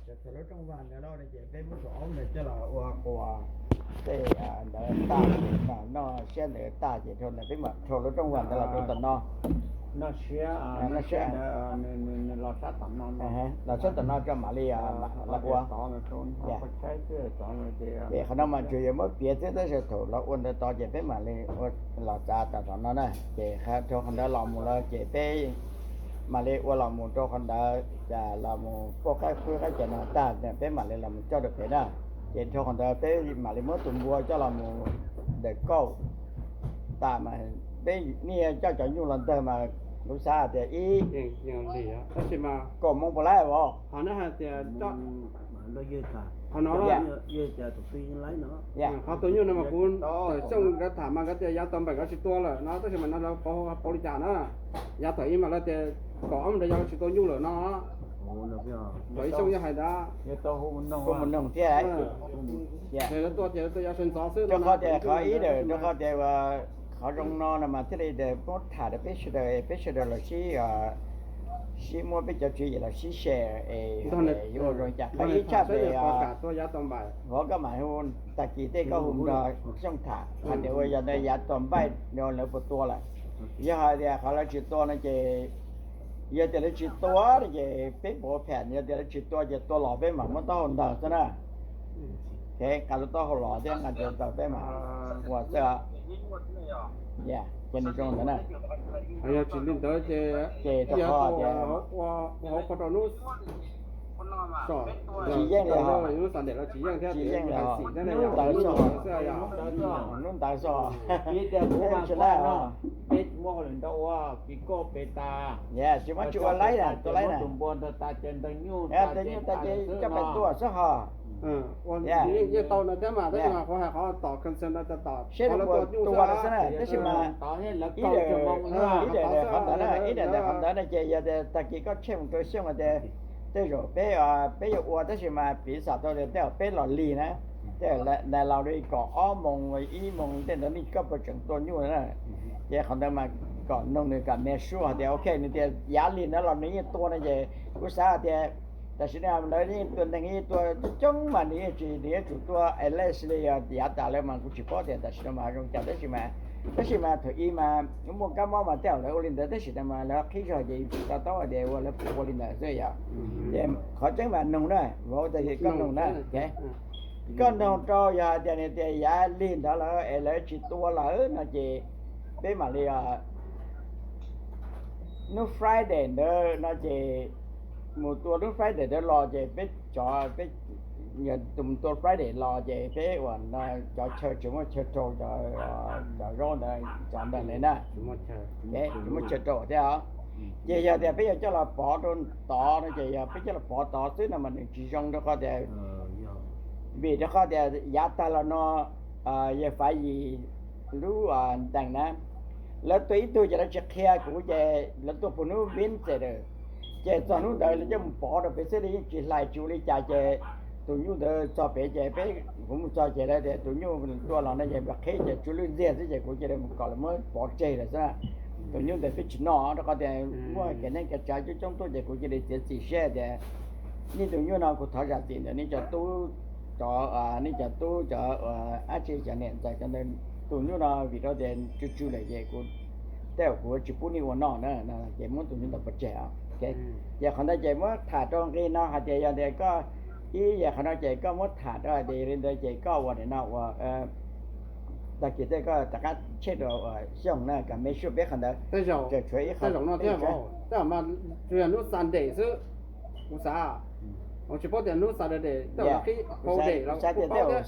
Thaum lub rooj vag ntawd los ces peb muab tus aub ntawd coj los ua quas tej ntawd tag, noj siab ntawd tag ces dhau ntawd peb mam rho lub rooj vag ntawd los rau tom no. Noj siab, los sab tom no rau mam li los ua. Ces qhov no mas tsuas yog muab piav xwb tab sis thaum los ua ntawd tod ces peb mam li ua los txav tom tom no na. Ces rau qhov ntawd los mus lawm ces peb mam li ua los mus rau qhov ntawd, cas los mus puag qaib qub qaib ces no tag peb mam li los mus coj rau pem na. Ces rau qhov ntawd peb mam li muab tus npua coj los mus ntawm kauj tas mas peb niaj coj cov nyuj los ntawg mas kuv xav tias ib kaum moos puas laib os. Qhov no, qhov tus nyuj no mas kuv, Xyooj nkawd tham mas nkawd tias yav tau npaim nkawd tsis tua lawm no, tab sis mas no lawv pauv pauv li cas na. Yav thaum ib mas lawv tias kaum ob moos ntawd yog lawv tsis tua nyuj lawm no. Thaum ib Xyooj yog hais ntawd. Kuv mus noog thiab. Ces lawv tua ces lawv tua yav sawv ntxov xwb no. Rau qhov tias qhov ib lawm rau qhov tias qhov zoo no no mas thiaj li muab tham rau peb sawv daws, peb sawv daws los sib, sib muab peb cov tswv yim los sib share es yuav ua zoo cas. Qhov ib tshaj plaws, vov koj mam hu, tag kis tej koj hu nrog Xyooj tham hais tias ua yog ntawd yav tau npaim no lawv puas tua lawm. Yog hais tias qhov lawv tsis tua no ces, yog tias lawv tsis tua no ces peb puas ua phem, yog tias lawv tsis tua ces tua los peb mam muab taub hau ntawg xwb na. Ces nqa tus taub hau los thiab nqa tus ntawg peb mam ua xwb. Ces nws zoo ntawd na. Yog tsis li ntawd ces, ces rau qhov tias ua hauv qhov rau hnub tsis yeej li, hnub Sunday los tsis yeej thiab, tsis yeej li, hnub ntawd xwb, hnub ntawd xwb. Peb tsis laib os. Peb muab hauj lwm ntawd ua pib koj peb tas, tsis muab tsis ua laib na, tua laib na. Tus npua ntawd tas ces ntawg nyuj tas ces coj peb tua xwb ho. Yeej tau no thiab mas tab sis mas qhov hais qhov tom concern no tom seb lawv tua nyuj tua xwb na, tab sis mas ib daim, ib daim qhov ntawd na, ib daim ntawm qhov ntawd na ces yog tias tag kis koj check mus rau Xyooj tias tej zaum peb, peb yuav ua tab sis mas piv xam tau tias tej zaum peb los lig na, tej zaum nais laus li kaum ob moos ib moos tej ntawd nej koj puas tseem tua nyuj na. Ces qhov ntawd mas kom noog nws kom me sure hais tias ok nws tias yav lig ntawd los nws yeej tua no ces kuv xav hais tias tam sim no lawv yeej tua neeg yeej tua coob coob mas nws yeej tsis, nws yuav tsum tua unless li yog yav tas lawm mas kuv tsis paub tias tam sim no mas zoo cas tab sis mas, tab sis mas thaum ub mas muaj kab mob mas tej zaum lawv ua li ntawd tab sis no mas lawv qhib zog ces tsis to taub hais tias ua lawv puas ua li ntawd xwb yom. Ces qhov tseeb mas noog na, vauv, tag kis koj noog na, koj noog rau yog hais tias nws tias yav lig ntawd lawm es lawv tsis tua lawm no ces peb mam li hnub Friday ntawd no ces mus tua hnub Friday ntawd los ces peb cov, peb mus tua Friday los ces peb uas no cov chaw tsis muaj chaw rau cov, cov zaub ntawd cov ntawd li na, tsis muaj chaw rau thiab os. Ces yog tias peb yuav coj los pov rau tod no ces yog peb coj los pov tod xwb no mas nws tsis zoo rau qhov tias, vim rau qhov tias yav tag los no yawg Faiv Yis lub ntees na, lawv tua ib tug ces lawv tsis qhia kuv ces lawv tua puag hnub Wednesday, ces txog hnub ntawd lawv coj mus pov rau peb xwb li yeej tsis hlais tsis ua li cas ces tus nyuj ntawd txog pem ces peb, kuv mus txog ces lawv tias tus nyuj tua los no ces qhib ces tsw lwj ntxiag xwb ces kuv cia li mus kom lawv muab pov tseg lawm xwb. Tus nyuj ntawd peb tsis noj rau qhov tias muaj kev neej kev tsav coob coob tuaj ces kuv cia li txiav txim siab tias nej tus nyuj no kuv thov zam txim ntawm nej cov tub, cov, nej cov tub cov dab tsi cov niam ntxawm cov ntawd, tus nyuj no vim rau tias tsw tsw lawm ces kuv, tej zaum kuv tsis pub nej ua noj na, ces muab tus nyuj ntawd pov tseg. Ces qhov ntawd ces muab tham rau nqi no hais tias yog tias koj, ib yam qhov no ces koj muab tham rau hais tias yog li ntawd ces koj ua nim no ua tag kis tej koj rov qab check rau Xyooj na kom make sure peb qhov ntawd. Tej zaum, tshuav ib qhov tej zaum no thiab, tej zaum mas tsuas yog hnub Sunday xwb, kuv xav, kuv tsis paub tias hnub Saturday tej zaum no qhib whole day los kuv paub thiab.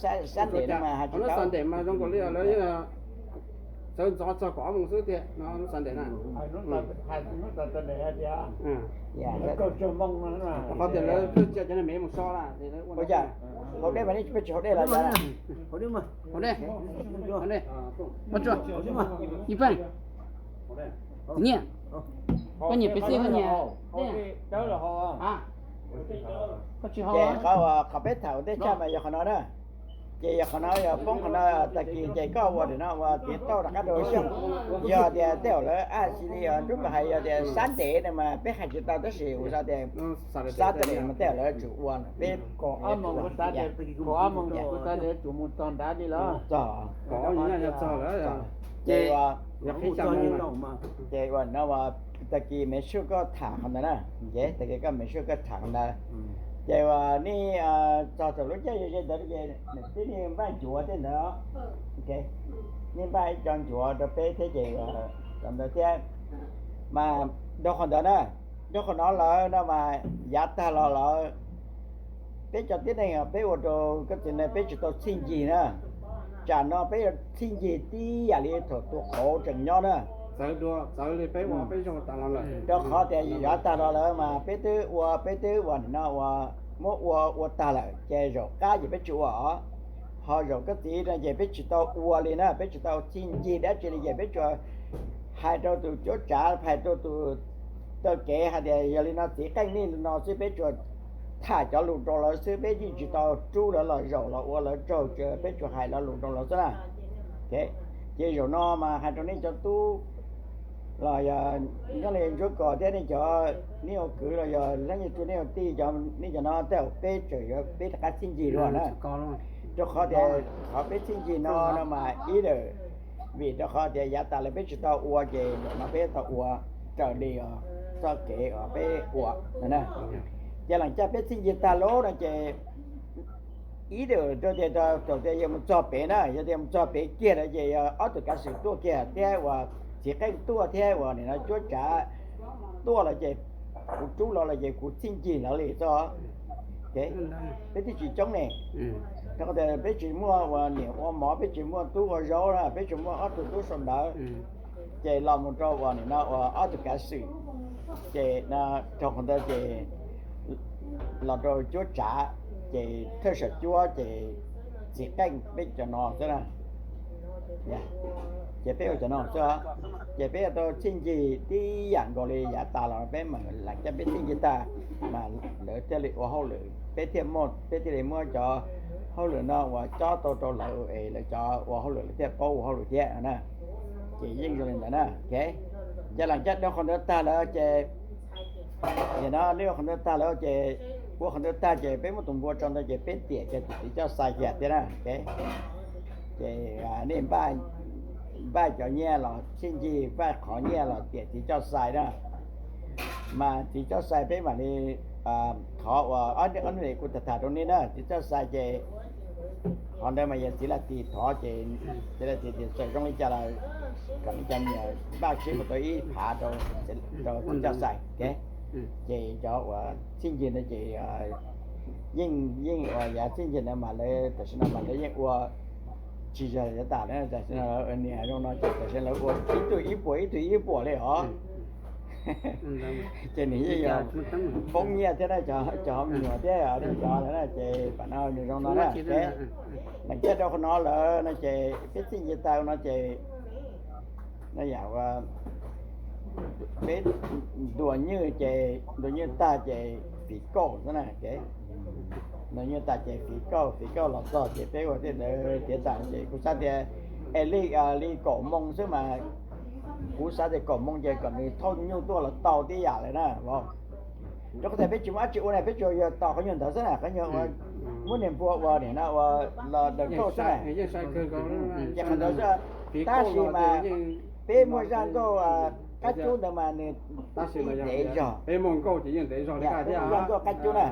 Hnub Sunday mas zoo nkaus li lawv sawv ntxov txog kaum ob moos xwb tiag no hnub Sunday na. Qhov tias lawv cia cov me me mus so na. Hauv dej mas nej peb tsis haus dej los? Haus dej, haus dej, ib peem, nyiaj, koj nyiam pepsi koj nyiam dej, koj tsis haus. Qhov peb tham ua ntej tshaj mas yog qhov no na. Ces yog qhov no yog poob qhov no, tag kis ces koj ua nim no ua kev tauj rov qab rau xyoo. Yog tias tej zaum lawv a xi li nruab npam hais yog tias Sunday no mas peb hais tsis tau, tab sis ua tias Saturday mas tej zaum lawv tsum ua, peb kaum ob moos kuv xav tias, kaum ob moos kuv xav tias tsum mus txog nrad li los txog. Ces ces ua no, tag kis me sub koj tham qhov ntawd na, tag kis koj me sub koj tham qhov ntawd. Ces ua nej txog thaum lub caij ze ze ntawd ces tib neeg npaj ncuav tej ntawd, nej npaj ib co ncuav rau peb thiab ces cov ntawd thiab. Mas rau qhov ntawd na, rau qhov no lawm no mas yav tag los lawm, peb cov tib neeg peb ua rau koj txiv na peb tsis tau txhij ncig na. Tsam no peb yuav txhij ncig tib yam li thaum tus qauv tseem nyob na. Rau qhov tias yav tag los lawm mas peb twb ua, peb twb ua nim no ua, muab ua ua tag lawm ces zaum qab ces peb tsis ua os. Ho zaum koj txiv no ces peb tsis tau ua li na, peb tsis tau txhij ncig dab tsi li ces peb tsuas hais rau tus cuab tsav, hais rau tus taw kev hais tias yog li no txiv qeej nej li no xwb, peb tsuas tham cov lus rau lawv xwb, peb yeej tsis tau rub lawv los zaum los ua lawv tsaug, peb tsuas hais lo lus rau lawv xwb na. Ces zaum no mas hais rau nej cov tub los yog nyob li Ntsuab Kos thiab nej cov, nej ua kwv los yog leej yog tsuj nej ua tij, nej cov no tej zaum peb tseem yuav peb rov qab txhij ncig dua na. Rau qhov tias qhov peb txhij ncig no no mas ib lawm, vim rau qhov tias yav tas lawm peb tsis tau ua ces zaum no peb tau ua raws li txoj kev uas peb ua na. Ces lam caj peb txhij ncig tag lawm no ces ib lawm rau tias thaum tias yog mus txog pem na, yog tias mus txog pem kiag lawm ces yog ob tug kav xwm tuaj kiag thiab uas txiv qeej tuaj thiab uas nim no cuab tsav tuaj lawm ces kuv rub los lawm ces kuv txhij ncig lawv li xwb. Peb twb tsis coob ne, rau qhov tias peb tsis muaj uas niam ua mov, peb tsis muaj tub ua zaub na, peb tsis muaj ob tug tub sau ntawv. Ces los mus rau uas nim no uas ob tug kav xwm, ces rau qhov ntawd ces los rau cuab tsav, ces thawj sam cuab ces txiv qeej peb cov no xwb na. Ces peb ua cov no xwb, ces peb yuav tau txhij ncig tib yam nkaus li yav tas los peb mam lam coj peb txhij ncig tag, mas lawv thiaj li ua hauj lwm, peb thiaj muaj, peb thiaj li muab cov hauj lwm no uas cob tau rau lawv es lawv cov ua hauj lwm lawv thiaj paub ua hauj lwm thiab na. Ces yeej zoo li ntawd na. Ces lam coj rau qhov ntawd tag lawm ces, nim no nej ua qhov ntawd tag lawm ces, ua qhov ntawd tag ces peb muab tus npua tso ntawd ces peb tiam ces tus txiv coj xai kiag thiab na. Ces nej npaj cov nyiaj los txhij ncig, npaj qhov nyiaj los tiam txiv coj xai na. Mas txiv coj xai peb mam li thov uas ob hnub kuv tham tham rau nej na, txiv coj xai ces qhov ntawd mas yog txiv Laj Tis thov ces txiv Laj Tis tias txawm zoo li cas los kom nej cov me nyuam npaj sib puas tau ib phav rau txiv coj xai. Ces cov uas txhij ncig ntawd ces yeej, yeej uas yav txhij ncig ntawd mas lawv tam sim no mas lawv yeej ua tsis yog yav tas na, tam sim no niam zoo no ces tam sim no lawv ua ib tug ib puas ib tug ib puas li os. Ces nws yeej yog poob nyiaj thiab na, cov me nyuam thiab cov ntawd na, ces pam no nws zoo no na. Lam caj rau qhov no lawm no ces peb txhij ncig tag no ces no yam peb ntuas nywj ces ntuas nywj tag ces fiv kauj xwb na. Ntuas nywj tag ces fiv kauj, fiv kauj los txog ces peb ua tej ntawd tiav tas ces kuv xav tias es li, li kaum moo xwb mas, kuv xav tias kaum moo ces kom nws thauj nyuj tuaj los tau tib yam lawm na. Rau qhov tias peb tsis muaj dab tsi ua ne, peb tsuas yog tos qhov nyuag ntawd xwb na, qhov nyuag uas muab niag npua ua nim no ua los daws kauj xwb na. Ces qhov ntawd xwb, tab sis mas peb muaj zaj nkauj qab cub ntawd mas nws ntev zog, muaj zaj nkauj qab cub na.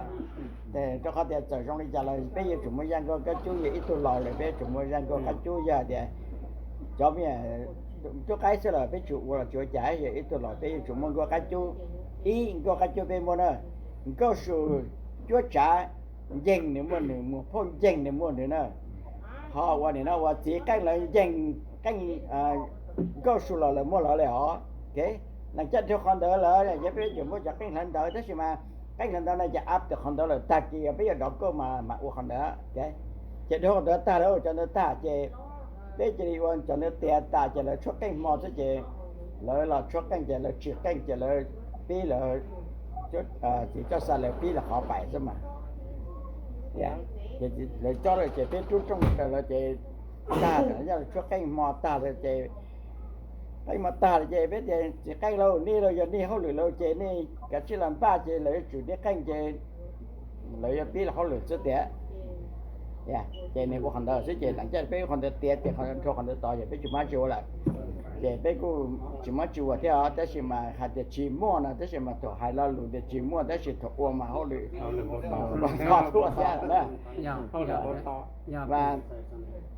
Rau qhov tias txawm zoo li cas los peb yuav tsum muaj zaj nkauj qab cub, yog ib tug laus lawm peb yuav tsum muaj zaj nkauj qab cub, yog tias cov me nyuam tub qaib xwb los peb tsum ua los tsis ua cas, yog ib tug laus peb yuav tsum muaj nkauj qab cub. Ib, nkauj qab cub peb muaj na, nkauj su cuab tsav nceeg nws muaj nws, muas phauj nceeg nws muaj nws na. Ho ua nim no ua txiv qeej lawv nceeg qeej, nkauj su los lawv muaj lawv li os. Lam caj rau qhov ntawd lawm ces peb yuav tsum muaj cov qeej hlawv ntawv, tab sis mas qeej hlawv ntawv no ces ab tawm qhov ntawd lawm, tag kis peb yuav dov kauj mas mam ua qhov ntawd. Ces dhau qhov ntawd tag lawm, cov ntawd tag ces peb cia li ua cov ntawd tiav tas ces lawv tshuab qeej hmo xwb ces lawv los tshuab qeej ces lawv tsim qeej ces lawv pib lawv, txiv coj xai lawv pib lawv qhov pais xwb mas. Ces lawv tso lawm ces peb rub rooj raws lawv ces tag, yog lawv tshuab qeej hmo tag lawm ces, qeej hmo tag lawm ces peb tias txiv qeej lauj, nej los yog nej hauj lwm lauj ces nej kav tsij los npaj ces lawv yuav tsum nej qeej ces lawv yuav pib los hauj lwm xwb tiag. Ces nws ua qhov ntawd xwb ces tam sim peb ua qhov ntawd tiav ces qhov nrho qhov ntawd tod ces peb tsis muab tsis ua lawm. Ces peb kuj tsis muab tsis ua thiab os, tab sis mas hais tias tsis muaj no tab sis mas thaum hais lo lus tias tsis muaj tab sis thaum ua mas hauj lwm tuaj thiab na. Mas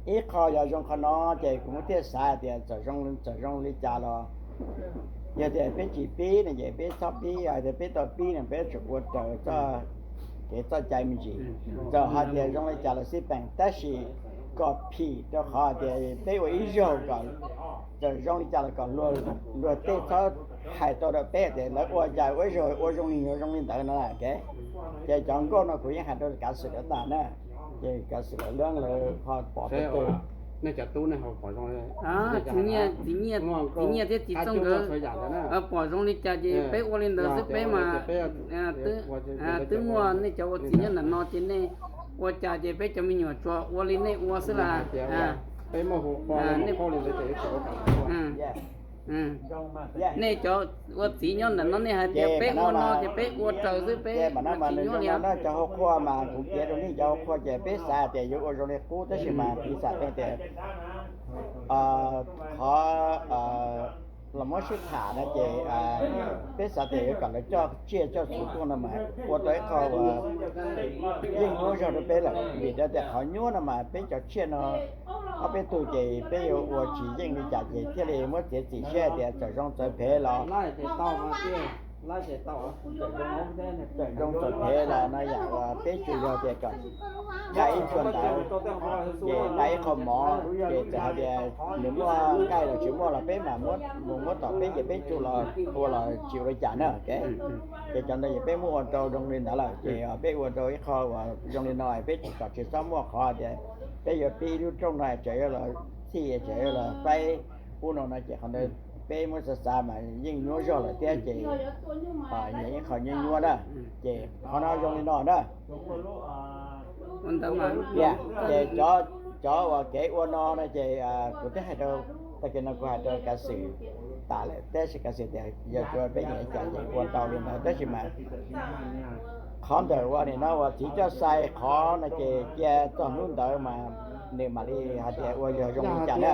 ib qho yog zoo qhov no ces kuv muab thiaj xav tias txawm zoo, txawm zoo li cas los yog tias peb tsis pib no ces peb txhob pib, yog tias peb tau pib no peb tsum ua raws txoj kev txoj cai me ntsis. Txawm hais tias zoo li cas los xij peem tab sis kom phim rau qhov tias peb ua ib zaug kom txawm zoo li cas los kom luag tej txhob hais tau rau peb tias lawv ua cas ua ib zaug ua zoo li zoo li ntawd no. Ces cov nkauj no kuv yeej hais rau kav xwm lawv tag na, ces kav xwm lawv leej lawv ho pom tau. Nej cov tub nej ho pom zoo li, txiv Nyiaj thiab txiv Txooj nkawd pom zoo li cas ces peb ua li ntawd xwb, peb mas twb muaj nej cov ua txiv nyob ntawm no ces nej ua cas ces peb cov me nyuam tsuas ua li nej ua xwb las. Peb muaj hu qhua, nej cov ua txiv nyob ntawm no nej hais tias peb ua no ces peb ua raws xwb, peb tsis nyuaj li. Cov hu qhua mas kuv piav rau nej cov hu qhua ces peb xav tias yuav ua zoo li qub tab sis mas piv xam tias qhov los muab sib tham no ces peb xav tias yuav kom lawv coj tsiaj coj txhu tuaj no mas ua tau ib qho uas yeej nyuaj zog rau peb lawm, vim rau tias qhov nyuaj no mas peb cov tsiaj no ob peb tug ces peb yuav ua tsis yeej li cas ces thiaj li muab txiav txim siab hais tias txawm zoo txawv phem los txawm zoo txawv phem los no yam uas peb tsuas yog tias kom nqa ib txhia ntawv ces nqa ib qho mov ces txawm hais tias nws muaj nqaij los tsis muaj los peb mam mus muab tom peb ces peb tsuas los ua los tsis ua li cas na. Ces cov ntawd ces peb muab ua rau zoo li ntawd lawm ces peb ua rau ib qho uas zoo li no peb tsis kom tsis txhob muaj qhov tias peb yuav pib ib lub rooj no tseem yuav los txhij tseem yuav los faib ub no no ces qhov ntawd peb muab xav xav mas yeej nyuaj zog lawm thiab ces yog ib qho nyuaj nyuaj na. Ces qhov no zoo li no na. Ces cov uas kev ua no no ces kuv twb hais rau, tag kis no kuv hais rau kav xwm tas lawm tab sis kav xwm tias yog peb nyiam li cas ces ua tau li ntawd tab sis mas qhov ntawm uas nim no uas txiv coj xais qhov no ces cia txog hnub ntawd mas nws mam li hais tias ua yog zoo li cas na.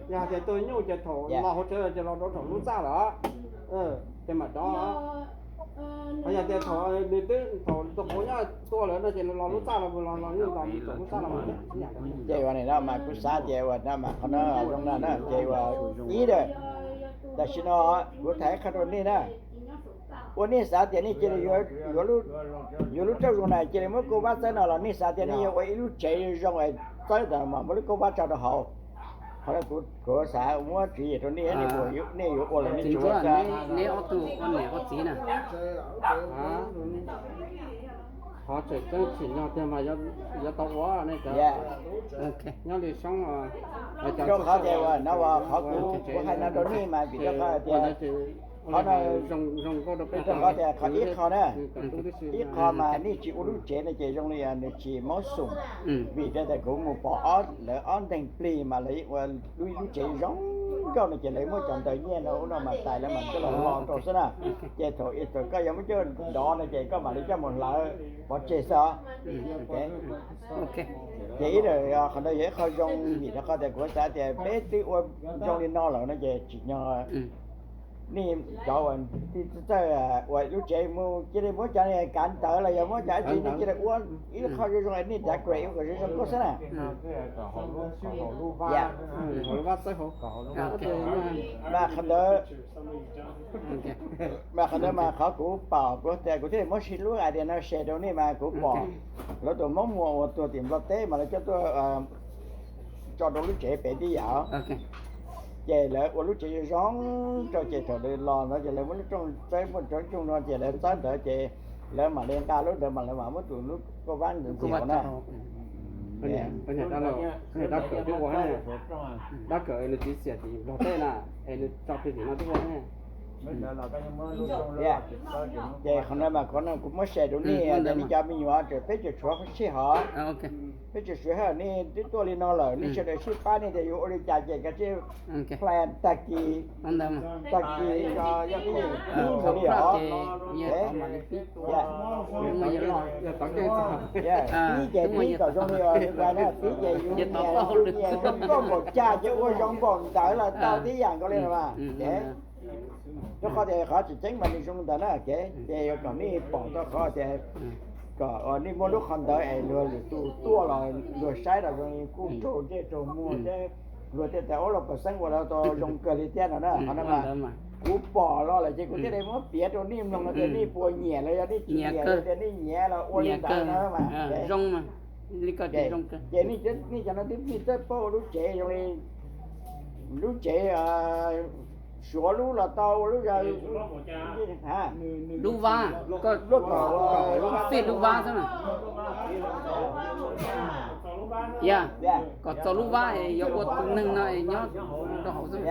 Yog hais tias tus nyuj ces thaum los hauv tsev ces los rau thaum lub txaj lawm, ces mam rov. Qhov yog tias thaum nws twb thaum tus qhuav nyob tua lawm no ces los lub txaj los los los los thaum lub txaj los. Ces uas nim no mas kuv xav tias uas no mas qhov no zoo no na ces uas ib lawm, tam sim no kuv tham ib qho rau nej na. Ua nej xav tias nej cia li yuav lub rooj zoo na cia li muab kauj vab txawb no los nej xav tias nej yuav ua ib lub tsev zoo txawb tas mas muab lub kauj vab tso rau hauv. Qhov no kuv xav muab tswv yim rau nej, nej yuav ua los nej tsis ua. Neb ob tug ua niam ua txiv na. Qhov tseem ceeb tsim nyog tiag mas yuav tau ua ne cov nyob li soob. Rau qhov tias uas no uas qhov kuv, kuv hais no rau nej mas vim rau qhov tias qhov no zoo nkauj rau peb, rau qhov tias qhov ib qho na, ib qho mas nej tsis ua lub tsev no ces zoo li nws tsis mob xoom. Vim rau tias kuv mus pom ob, lawv ob nteeg plig mas lawv ua lub, lub tsev zoo nkauj no ces lawv muab cov ntawv nyiaj no ub no mas tais lawv mam coj los lo rau xwb na. Ces thaum, thaum koj yuav muab coj nrov no ces koj mam li coj mus hlawv pov tseg xwb os. Ces ib, qhov ntawd yog ib qho zoo vim rau qhov tias kuv xav tias peb twb ua zoo li no lawm no ces tsim nyog nej cov uas txawj ua lub tsev mus cia li muab cov kav ntawv los yog muab cov dab tsi nej cia li ua ib qho zoo zoo nej decorate ib qho zoo zoo nkauj xwb na. Mas qhov ntawd, mas qhov ntawd mas qhov kuv pom kuv tias kuv thiaj li muab sib lub idea no share rau nej mas kuv pom lawv tus Hmoob Muas uas tuag tim Nplog teb mas lawv coj tuaj tso rau lub tsev pem tib yam. Ces lawv ua lub tsev zoo zoo rau ces thaum lawv los no ces lawv muab lub rooj txawb, muab cov rooj no ces lawv txawb ntawd ces lawv mam li nqa lub ntawd mas lawv mam muab tus lub kauj vab ntawd ntxias na. Dab Kawm twb ua, Dab Kawm es nws txiv xiam tim Nplog teb na, es nws tso plig tim no twb ua ne. Ces qhov no mas qhov no kuv muab share rau nej, nej cov me nyuam, peb tseem tshuav sij hawm, peb tseem tshuav sij hawm, nej twb tuaj li no lawm, nej sawv daws sib pab nej tias yuav ua li cas ces kav tsij plan tag kis, tag kis yog ib mus li os. Pib ces pib kom zoo li os, pib ces yus nyiam zoo nkauj npaum cas ces ua zoo npaum ntawd los tau tib yam nkaus li no mas. Rau qhov tias qhov tseem ceeb mas nws zoo ntawd na, ces yuav kom nej pom tau qhov tias kom nej muaj lub qhov ntawd es luag lwm tus tuaj los luag saib los zoo li kuj raug ntsej raug muag thiab, luag thiaj tias ua los pom xeeb ua los tau zoo kawg li thiab no na. Qhov no mas kuv pom los lawm ces kuv thiaj li muab piav rau nej mloog no tias nej puas nyiam los yog nej tsis nyiam, yog tias nej nyiam los ua li ntawd no mas. Ces nej cov no twb nej txawj paub ua lub tsev zoo li lub tsev Suav lub los tau, ua lub zaws, lub vab, koj fij lub vab xwb na. Yog kom txaus lub vab es yuav ua tus neeg no es nyob rau hauv xwb.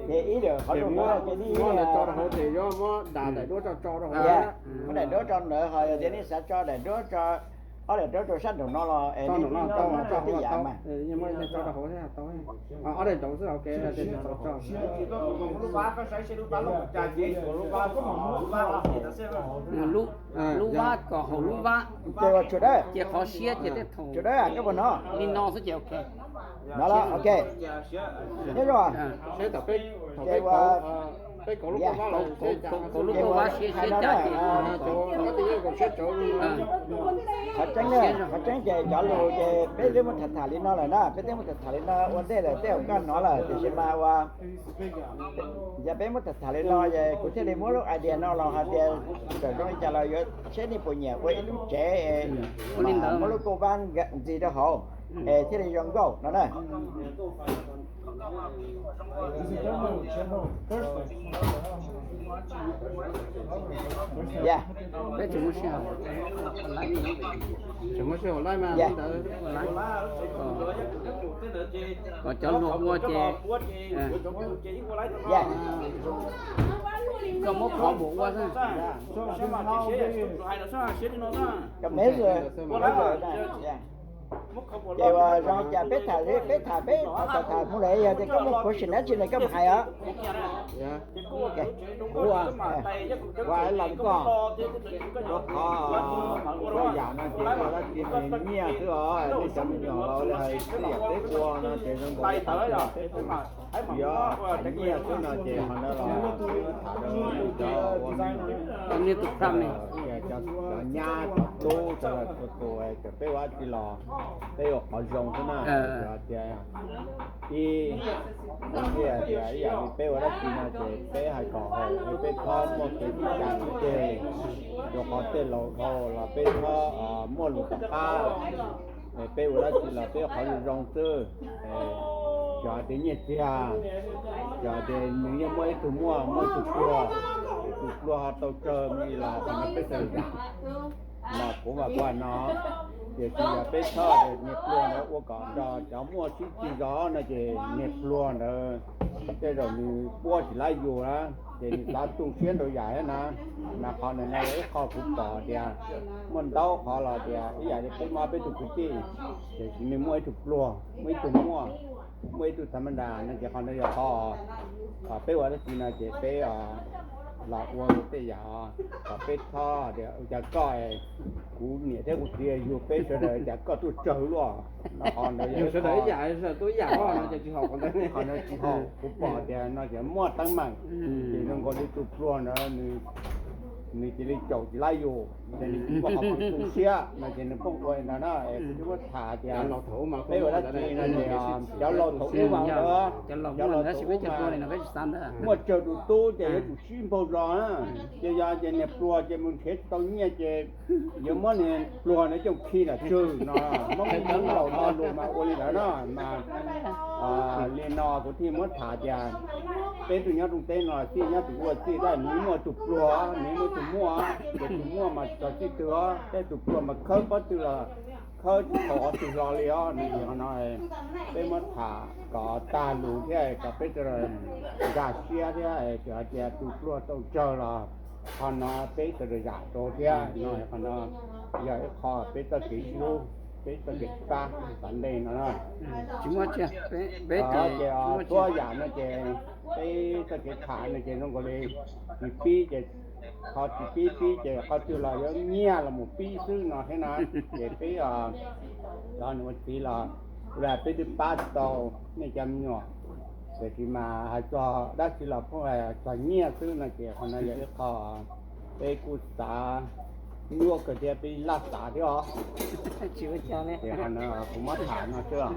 Ces ib lwm qhov muab tso rau hauv ces yuav muab daim duab tso rau hauv, muab daim duab tso ntawd, ho yog tias nej xav tso daim duab tso, ob daim duab rau sab nraum no los es nej tso tib yam mas. Ob daim nraud xwb, ok. Lub vab kom hauv lub vab, ces qhov siab ces tej thaum li no xwb ces ok. No los ok. Nyob zoo, ces ua, kauv lub kauj vab siab siab cas ces qhov tseeb, qhov tseeb ces cov lus ces peb twb muab tham tham li no lawm na, peb twb muab tham tham li no ua ntej lawm, tej zaum koj hnov lawm tiam sis mas ua yog peb muab tham tham li no es kuv thiaj li muab lub idea no los hais tias txawm zoo li cas los yuav seb nej puas nyiam ua ib lub tsev, muab lub kauj vab ntxiv rau hauv es thiaj li zoo nkauj no na. Tseem muaj sij hawm laij mas ntawd, kom cov luag ua ces koj muab qhov npaum ua xwb. Ces ua zoo li cas peb tham, peb tham peb tham tham mus lawm, yog tias koj muaj question dab tsi no koj mus hais os. Kuv ua ib lo koj, rau qhov ua yam no ces ua dab tsi nyiaj xwb os, nej cov me nyuam los ua li hais txij yam peb ua no ces zoo nkaus li qhov txij yam peb ua, yog nyiaj xwb no ces qhov ntawd los tham rau cov ua me nyuam, cov nyab cov tub, cov tus tus, peb ua dab tsi los peb ua qhov zoo xwb na. Tias ib, kuv thiaj tias ib yam li peb ua dab tsi no ces peb hais kom haum, peb txhob muaj kev txij cam txij ceg, rau qhov tej laus dhau los peb txhob muaj lus tom qab. Peb ua dab tsi los peb ua qhov zoo zoo xwb. Cov hais tias nyiaj txiag, cov hais tias nws yeej muaj ib tug muaj, muaj ib tug pluag, tus pluag ho tau tsawg li los qhov no peb txawm zam. Mas kuv mas kuv hais no, tiam sis yog peb txhob tias niag pluag ntawd ua kom nrog cov muaj sib txig zog no ces niag pluag ntawd tej zaum nws puab tsis laib yus na, ces nws xav tu siab ntau yam thiab na. Mas qhov ntawm no yog ib qho kuv pom tias muaj ntau qhov los tias ib yam li peb muaj peb tug kwv tij, tiam sis nws muaj ib tug pluag, muaj ib tug muaj, muaj ib tug thav ma nras no ces qhov ntawd yog qhov peb ua dab tsi no ces peb los ua tej yam kom peb txhob tias ua cas koj, kuv niam thiab kuv txiv yug peb sawv daws cas koj tuaj tsawg luaj. Qhov ntawd yog ib yam, qhov ntawd tsis haum, kuv pom tias no ces muaj teeb meem, ces zoo nkaus li tus pluag ntawd nws cia li caum tsis laib yus, ces nws tsis muaj qhov tu siab no ces nws pheej ua li ntawd na. Kuv thiaj muab tham tias peb ua dab tsi no ces cov laus thaum ub mas ntawd, cov laus thaum ub mas muaj tsawg tus tub ces yuav tsum sib npaug zos na. Ces yog ces niag pluag ces mus nrhiav tsis tau nyiaj ces yuav muab niag pluag ntawd coj khi nram tswg no. Hmoob laus lo lus mas ua li ntawd na mas. Li no kuv thiaj muab tham tias peb tug nyob rooj teb no txij nyob tus ua txij tab nws muaj tus pluag, nws muaj tus muaj, ces tus muaj mas txog txij twg os, tej tus pluag mas khawb pob tw los Khawb tsis tau qhov twg hlo li os no, peb muab tham kom tag lus thiab kom peb sawv daws nkag siab thiab, txawm hais tias tus pluag tau tsawg los qhov no peb sawv daws zam rau thiab no, qhov no yog ib qho peb txoj kev hlub, peb txoj kev pab tom ntej no na. Tsis muaj tsi, peb ces txhua yam no ces peb txoj kev tham no ces zoo nkaus li tsis pib ces qhov tsis pib pib ces qhov twg los yuav nyiag los mus pib xwb no thiab na. Ces peb cov niam ua txiv los ua peb twb pab tau nej cov me nyuam, tiam sis mas hais txog dab tsi los pheej txog nyiaj xwb no ces qhov no yog ib qho peb kuj xav nyuaj kawg thiab peb laj xav thiab os. Ces qhov no kuv muab tham no xwb.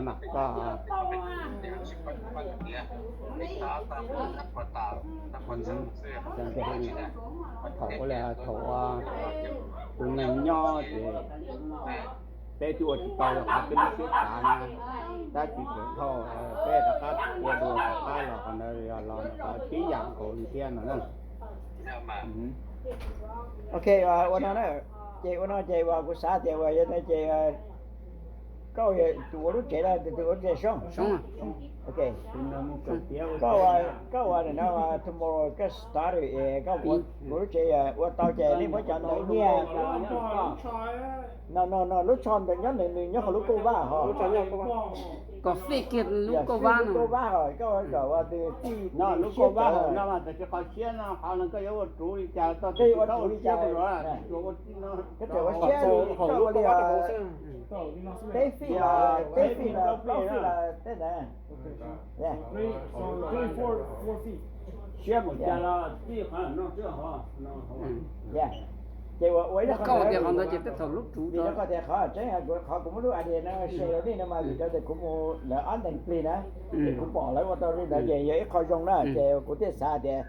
Mam koj thaum ua li thaum tus neeg nyob ces peb twb ua tsis tau yog qhov peb lub siab xav na, tab sis txawm dhau peb rov qab ua dua rov qab los qhov ntawd los tib yam nkaus li thiab no na. Ok, ua no na, ces ua no ces uas kuv xav tias uas yog no ces koj tus ua lub tsev no tus ua lub tsev Soob. Ok, koj ua no tomorrow koj start, koj ua lub tsev ua tau ces nej muab cov ntawv nyiaj. No no no, lub tsho ntawd nyob nws nyob hauv lub kauj vab hos. Kom fij kiag lub kauj vab no. Kauj vab hos, koj kom ua tij no lub kauj vab hos no mas tam sis qhov siab no qhov no koj yuav ua tsuv li cas toj ua tsuv li cas, koj tseem ua siab li koj ua li peb fij los peb fij los plaub fij los tej ntawd. Siab mus cas los tij qhov no xwb hos. Ces ua ib qho ntawd ces tej thaum lub tsuv vim rau qhov tias qhov tseeb qhov kuv muab lub idea no share rau nej no mas vim rau tias kuv mus lawv ob ntees plig na, ces kuv pom lawv ua tau li ntawd ces yog ib qho zoo na ces kuv thiaj xav tias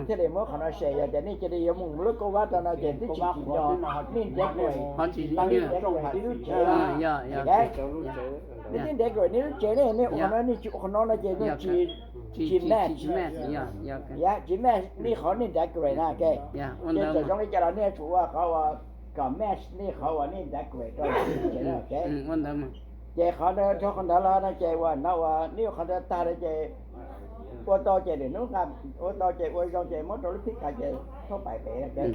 thiaj li muab qhov no share, yog tias nej cia li yuav mus lub kauj vab rau no ces twb tsis tsim nyog nej decorate, nej decorate nej lub tsev, nej twb decorate nej lub tsev ne, nej ua qhov no nej tsis ua qhov no no ces tsis match, tsis match nej qhov nej decorate na. Ces txawm zoo li cas los nej yuav tsum ua qhov uas kom match nej qhov uas nej decorate rau lub tsev na. Ces qhov ntawd dhau qhov ntawd los no ces uas no uas nej ua qhov ntawd tag no ces ua tau ces lwm hnub nqa, ua tau ces ua zoo ces muab rau lub phib kas ces thauj pais pem.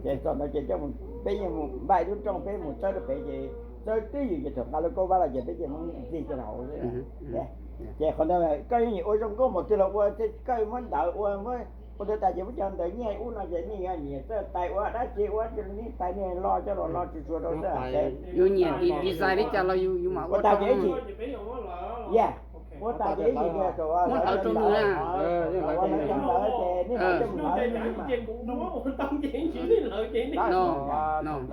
Ces txog ntawd ces peb yeej mus npaj ib lub rooj peb mus txawb rau pem ces txawb twb ywm ces thaum nqa lub kauj vab los ces peb yeej muab ntxig coj los hauv xwb. Ces qhov ntawd koj yeej ua zoo nkauj npaum twg los ua, koj muab ntawv ua, ua ntawd tas ces muab cov ntawv nyiaj ub no ces nej nyiam txawj tais ua dab tsi ua, nej tais nej lo coj los lo tsuag tsuag rau xwb. Yus nyiam design li cas los yus mam ua tag ces ib chim. Ua tag ces ib chim muab hlawv rau nws na. Ua ntawd ces nej hlawv coj mus hlawv.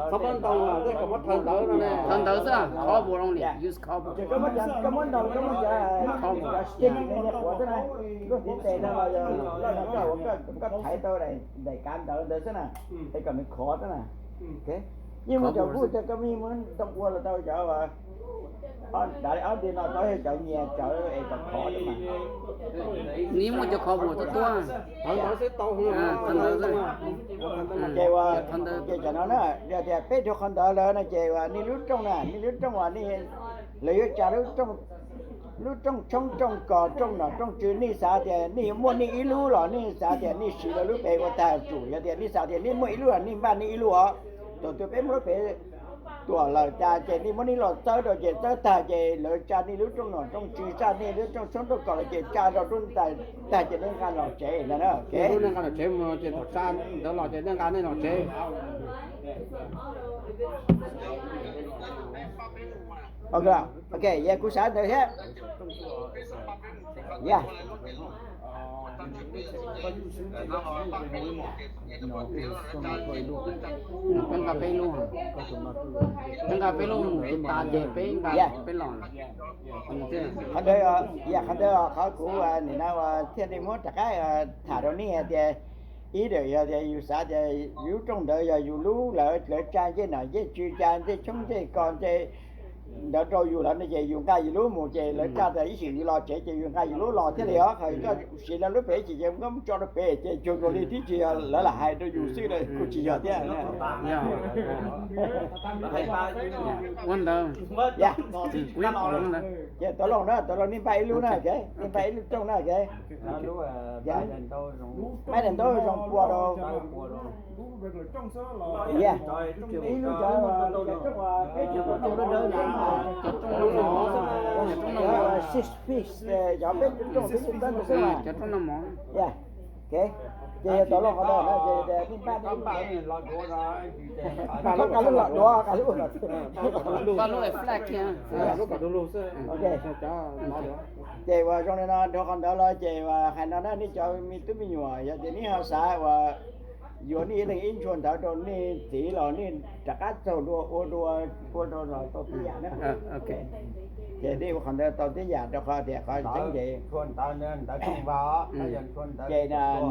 Qhov muab ntau tej kom muab thawv ntawv no ne. Thawv ntawv xwb, cardboard only, use cardboard. Ces koj muab ntau koj muab cov stick ne, nej quav xwb na, lub ntiv tes no los yog loj no koj thaiv tau daim kav ntawv ntawd xwb na, es kom nws khov xwb na. Yeej muaj cov kuj tias koj yeej muab ntoo ua los tau cov, dav li ob nti no tau cov nyias cov es kom khov xwb mas. Nws yeej muaj cov cardboard tuaj tuaj. Ces ua, ces cov no na, yog tias peb dhau qhov ntawd lawm no ces uas nej lub rooj na, nej lub rooj uas nej, lawv yuav tsa lub rooj tshoob rooj kos rooj nom rooj tswv, nej xav tias nej yuav muaj nej ib lub los nej xav tias nej siv lawv lub pem ua tag tsum. Yog tias nej xav tias nej muaj ib lub los nej npaj nej ib lub os. Thaum twg peb muab lub pem tuam lawm tas ces nej muab nej los txawb rau ces txawb tag ces lawv tsa nej lub rooj nom rooj tswv, tsa nej lub rooj tshoob rooj kos lawm ces tsa rau rooj tag ces nej nqa los tsev ntag na. Nej nqa los tsev mus ces thaum tsa ntawd los ces nej nqa nej los tsev. Ok, ok, yog kuv xav ntawd thiab. Yog, peb nqa peb lub, peb nqa peb lub mus tas ces peb nqa peb los. Qhov ntawd, yog qhov ntawd qhov kuv nim no thiaj li muab rov qab tham rau nej hais tias, ib ntawm yog tias yus xav tias yus lub rooj ntawd yog yus lub, lawv, lawv tsa ncej nom ncej tswv, tsa ncej tshoob ncej kos ncej ntawd rau yus lawm no ces yus nqa yus lub mus ces lawv tsa tas ib sim yus los tsev ces yus nqa yus lub los thiaj li os. Qhov koj siv lawv lub pem ib chim ces koj mus tso rau pem ces cuag nkaus li twb tsis yog lawv lam hais rau yus xwb, kuj tsis yog thiab. Ua ntawd. Ces tau loo na, tau loo nej npaj ib lub na, ok, nej npaj ib lub rooj na, ok. Maj daim ntaub zoo pua rau. Ib lub cov, cov rooj, six feet, cov peb rooj peb xyoo tawb ntawd xwb mas. Ok, ces yog tau loo qhov ntawd na ces nej npaj nej npaj lub, npaj lub los duav, npaj lub kom du lug xwb. Ok. Ces uas zoo li no dhau qhov ntawd los ces uas hais no na nej cov me tub me nyuam, yog tias nej ho xav uas yuav nej ib leeg ib ntshua ntawv rau nej txiv los nej rov qab txaug dua ua dua, ua dua los tau tib yam na. Ces nej ua qhov ntawd tau tib yam rau qhov tias qhov tseeb ces ces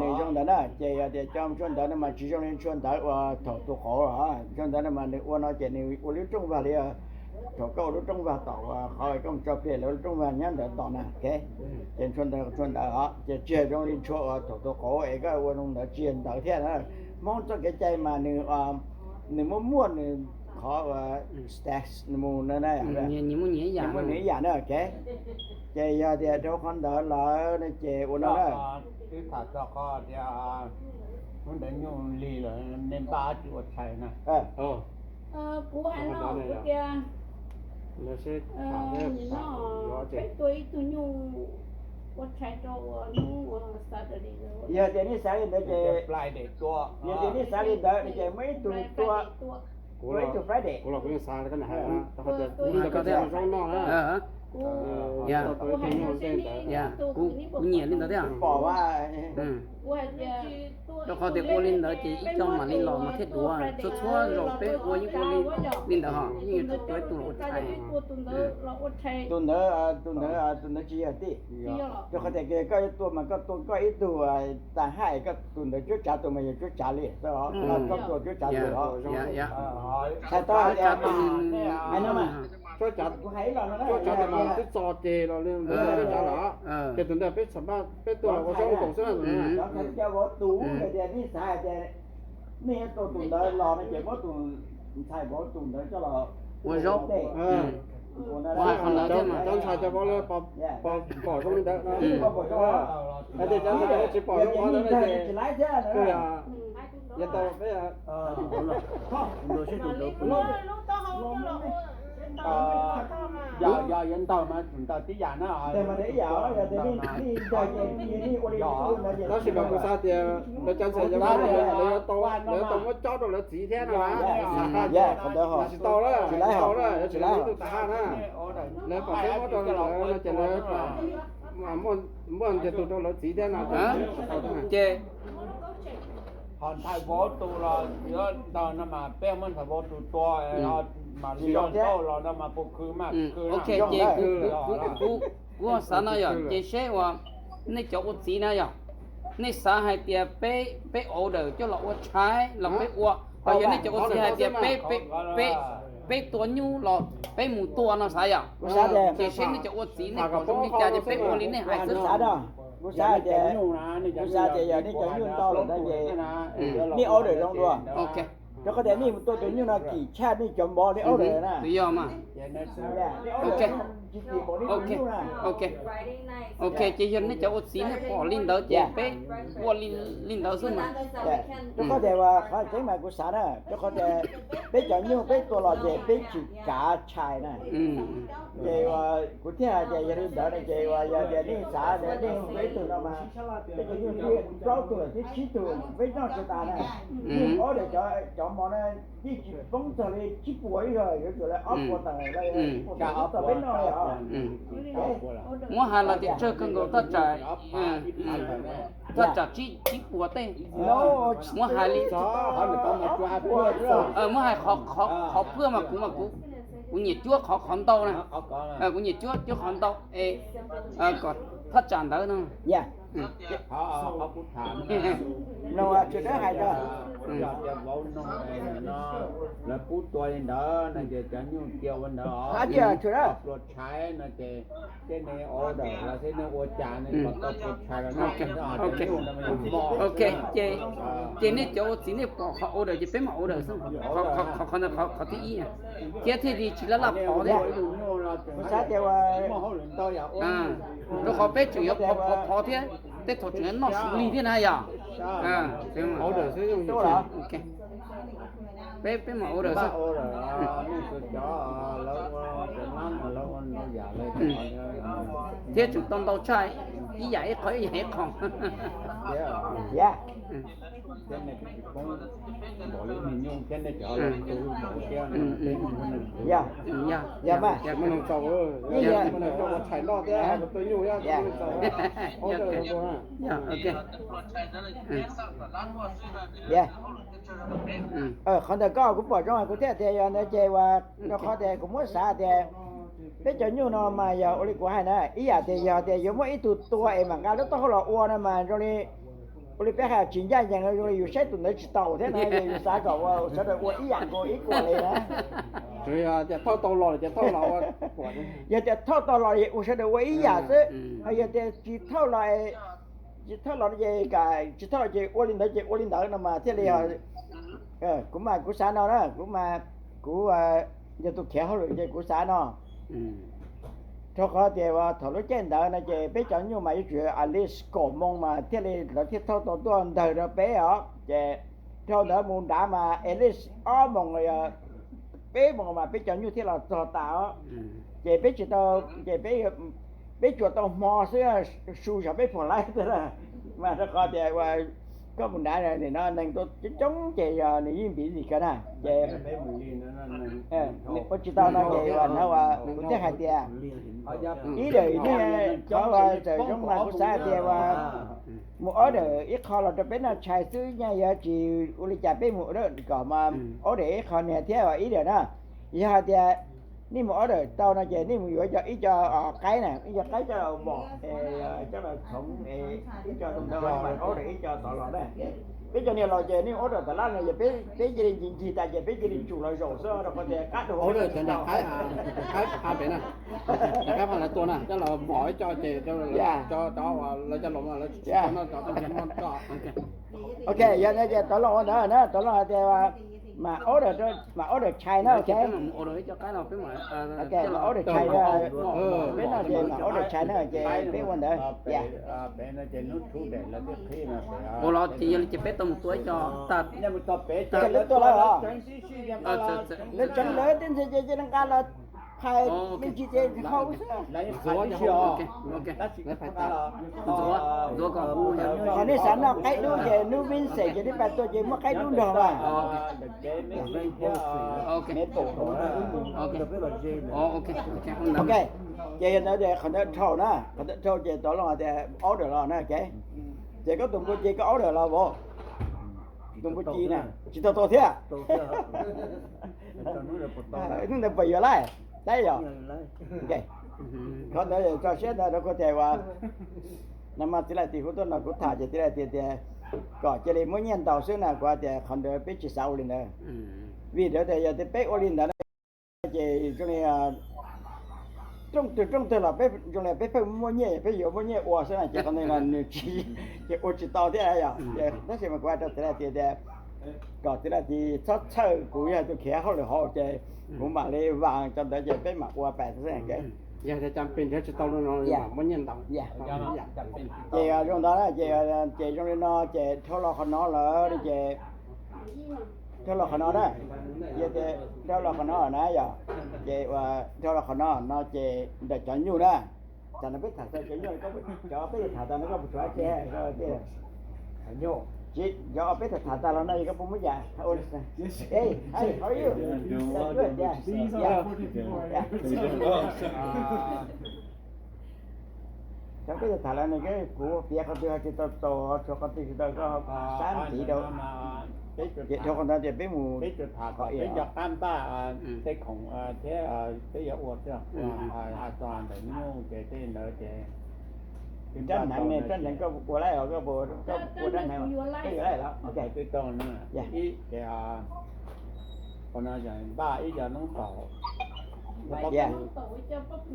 nws zoo ntawd na, ces yog tias cov ntshua ntawv no mas tsis zoo li ntshua ntawv uas thaum tus qauv los. Ntshua ntawv no mas nws ua no ces nws ua lub rooj vag li, thaum koj ua lub rooj vag tom uas qhov koj mus tso pliag lawv lub rooj vag nyob ntawd tom na, ok. Ces ntshua ntawv, ntshua ntawv os, ces tsis yog zoo li ntshua uas thaum tus qauv es koj ua zoo ntawd tsis yog ntawd thiab na. Hmoob txoj kev cai mas nws, nws muaj muaj nws qhov uas stash nws mus na, muaj nws ib yam na, ok. Ces yog tias rau qhov ntawd lawm no ces ua no na. Twb tham txog qhov tias hnub ntawd nyuj lig lawm nej npaj dab tsi ua tshais na? Kuv hais no kuv tias peb tua ib tug nyuj ua tshais rau hnub Saturday. Yog tias nej xav li ntawd ces, yog tias nej xav li ntawd no ces muaj ib tug tua, tua ib tug Friday. Kuv los kuv yeej xav li koj hais, hnub ntawd peb ua zoo noj na. Kuv nyiam li ntawd thiab. Pom rau qhov tias ua li ntawd ces ib co mam li los mas thiaj duav. Txhua txhua zaus peb ua yeej ua li ntawd ho yeej yuav tsum tua ib tug los ua tshais. Tus ntawd, tus ntawd, tus ntawd tsis yog tij. Rau qhov tias koj yuav tua mas koj tua koj ib tug tas haj koj tus ntawd cuab tsav tus mas yog cuab tsav li, koj tua cuab tsav tus os. Txhais tau hais tias, hais no mas, cuab tsav tus mas twb txo ceg los li cuab tsav lawm, ces tus ntawd peb txham pab peb tua los ua zoo nkaus xwb na. Cov ntxhais cov vauv tus hais tias nej xav hais tias nej yuav tua tus ntawd los no ces muab tus ntxhais vauv tus ntawd coj los ua zoo. Cov ntxhais cov vauv lawv pom zoo li ntawd, hais tias cov ntxhais cov vauv tsis pom zoo li ntawd no ces, yog tau peb Yog, yog yuav ntaug mas tsum ntaug tib yam na. Tab sis mas kuv xav tias lawv cov ntxhais cov vauv lawv yuav tau, lawv yuav tau muab cob rau lawv txiv thiab no. Tsis tau lawm, tsis tau lawm, yuav tsum ib tug tas haj na. Lawv kom peb muab rau lawv no ces lawv muaj ntiag tug rau lawv txiv thiab no ces. Ho ntxhais vauv tus los yuav ntaug no mas peb muab ntxhais vauv tus tua, mas li los ntau los no mas puas khwv mas khwv. Ok, ces kuv xav no yog ces seb uas nej cov ua txiv na yog, nej xav hais tias peb, peb order coj los ua tshais los peb ua, ho yog nej cov ua txiv hais tias peb, peb, peb tua nyuj los peb mus tua no xav yog? Ces seb nej cov ua txiv nej pom zoo li cas ces peb ua li nej hais xwb. Kuv xav tias, kuv xav tias yog nej cov nyuj ntau lawm no ces nej order zoo dua. Rau qhov tias nej mus tua tus nyuj no kim tshaj nej cov npov nej order na. Yog mas. Ok, ok, ces yog nej cov ua txiv nej pom li ntawd ces peb ua li ntawd xwb mas. Rau qhov tias qhov tseeb mas kuv xav na, rau qhov tias peb cov nyuj peb tua los ces peb tsis kav tshais na. Ces kuv thiaj hais tias yog li ntawd no ces yog tias nej xav tias nej ua ib tug no mas peb cov nyuj twb plaub tug thiab tsib tug peb noj tsis tas na. Nyuj ob daim cov mov na yeej tsis poob txog li tsib puas ib zaug, yuav tsum li ob puas tawm li ib puas tawm txog peb noj li os. Muab hais los tias tsawg kawg nkaus thaj tsam, thaj tsam tsib, tsib puas tej. Muab hais li, muab hais qhov phwj mas kuv mas kuv, kuv nyiam cuab qhov, qhov ntau na. Kuv nyiam cuab, cuab qhov ntau es kom thaj tsam ntawd no. Qhov kuv tham no, no, Tsua Dawb hais rau, yog tias vauv noog no lawv pub tua li ntawd no ces cov nyuj cia ua ntawd os. Pluas tshais no ces tej nej order los tej nej ua cas nej kom tau pluas tshais los no, cov nyuj no mas yog mos. Ok, ces, ces nej cov ua txiv nej pom qhov order ces peb mam order xwb. Qhov, qhov, qhov, qhov thib ib thiab thiaj li tsis laj laj phov thiab. Rau qhov peb tseem yuav phov phov thiab, tej thaum tseem yuav noj su lig thiab na yom. Peb, peb mam order xwb. Thiab tseem tau ntau tshaj, ib yam ib qho ib yam ib qho. Qhov ntawm koj kuv pom zoo kuv thiaj tias yog ntawd ces uas rau qhov tias kuv muab xav tias peb cov nyuj no mas yog ua li kuv hais na, ib yam tias yog tias yuav muaj ib tug tua es mam nqa lub taub hau los ua no mas zoo li, ua li peb hais tsis ncaj ncees no zoo li yus saib tus ntawd tsis taus thiab no yus xav kom ua sawv daws ua ib yam nkaus ib kuam li na. Yog tias thauj tau los ces thauj los ua, yog tias thauj tau los ua sawv daws ua ib yam xwb, ho yog tias tsis thauj los, tsis thauj los ces, tsis thauj los ces ua li ntawd ces ua li ntawd no mas thiaj li, kuv mas kuv xav no na, kuv mas kuv yog tus khiav hauj lwm ces kuv xav no. Rau qhov tias thaum lub caij ntawd no ces peb cov nyuj mas yuav tsum at least kaum moo mas thiaj li lawv thiaj thauj tau tuaj ntawg rau peb os. Ces dhau ntawd mus nrad mas at least ob moos los yog peb moos mas peb cov nyuj thiaj los txog tas os. Ces peb tsis tau, ces peb, peb tsuas tau hmo xwb, su xyov peb puas laib tiag na. Mas rau qhov tias uas koj mus nrad nim no neeg tuaj coob coob ces yog nws yeej busy kawg na ces ua tsis tau no ces uas no uas kuv thiaj hais tias ib daim nej qhov uas txawm zoo mas kuv xav hais tias uas mus order ib qho los rau peb noj tshais xwb nyaj yog tsis ua li cas peb mus order kom mas order ib qho niag thiab ib daim na. Yog hais tias nej mus order tau no ces nej mus yuav cov ib co qaib na, ib co qaib coj los mom, coj los txhoov, ib co zoo ntawd mas order ib co tod los na. Peb cov niag los ces nej order tas lab no yog peb cia li ncig ncig tas ces peb cia li tsum los zaum xwb rau qhov tias qab dua order cov niag qaib, qaib phav pem na, niag qaib phav lawv tua na coj los mom ib co ces cov, cov lawv cov los lawv tsis tau noj cov tau noj coj. Ok, yog no ces tov loo ua ntawd na, tov loo hais tias mas order, mas order tshais na, ok. Ok, mas order tshais, peb no ces mas order tshais na ces peb ua ntawd. Ua los ces yog li ces peb tau mus tua ib co tag. Ces lawv tua lawm os. Lawv tseev lawv tej ntxhais ces cia li nqa los phais me ntsis ces hau xwb. Ntxuav, ntxuav kom, qhov nej xav noj qaib dub ces hnub Wednesday ces nej pais tua ces muab qaib dub nrog mas. Ok, ces yog ntawd qhov ntawd dhau na, qhov ntawd dhau ces tov loo tias order los na, ok. Ces koj tus npua ci koj order los vauv, tus npua ci na tsis tau tau thiab. Hnub ntawd puas yuav laij, laij yom. Qhov ntawd tso siab ntawd rau kuv tias uas no mas txiv laj tim hu tuaj no kuv tham ces txiv laj tim tias kom cia li muab nyiaj ntaus xwb na, kuv tias qhov ntawd peb tsis xav ua li ntawd. Vim ntawd tias yog tias peb ua li ntawd ces zoo li rooj twg rooj twg los peb zoo li peb pheej muaj nyiaj, peb yuav muaj nyiaj ua xwb na, ces qhov ntawd los nws tsis, ces ua tsis tau thiab yom. Tab sis mas kuv hais rau txiv laj tim tias kom txiv laj tim txhob txhawj, kuv yog tus khiav hauj lwm hauv ces kuv mam li vas cov ntawd ces peb mam ua pais xwb. Yog tias cas pes nrhiav tsis tau no muab nyiaj ntaus. Ces zoo ntawd ces, ces zoo li no ces dhau los qhov no lawm ces, dhau los qhov no na, yog tias dhau los qhov no na yom, ces ua dhau los qhov no no ces ntawm cov nyuj na, tam no peb tham txog cov nyuj, cov peb tham tau no koj puas tshuav tsis, cov peb tham tham tag los no yog koj puas muab yam, cov peb tham los no kuv piav qhov twg tsis tau txaus, tshuav qhov twg tsis tau koj sab ntxiv rau. Ces dhau qhov ntawd ces peb mus, peb cov qab npaj tej khoom thiab peb yuav ua xwb, hais txog ntawm nyuj ces tej ntawd ces Rab hneev ne, rab hneev koj ua laib os, koj puas, koj ua rab hneev, koj yuav laib los? Ok, twb tau na. Ib ces, ua no npaj ib co noob qaug, pob kws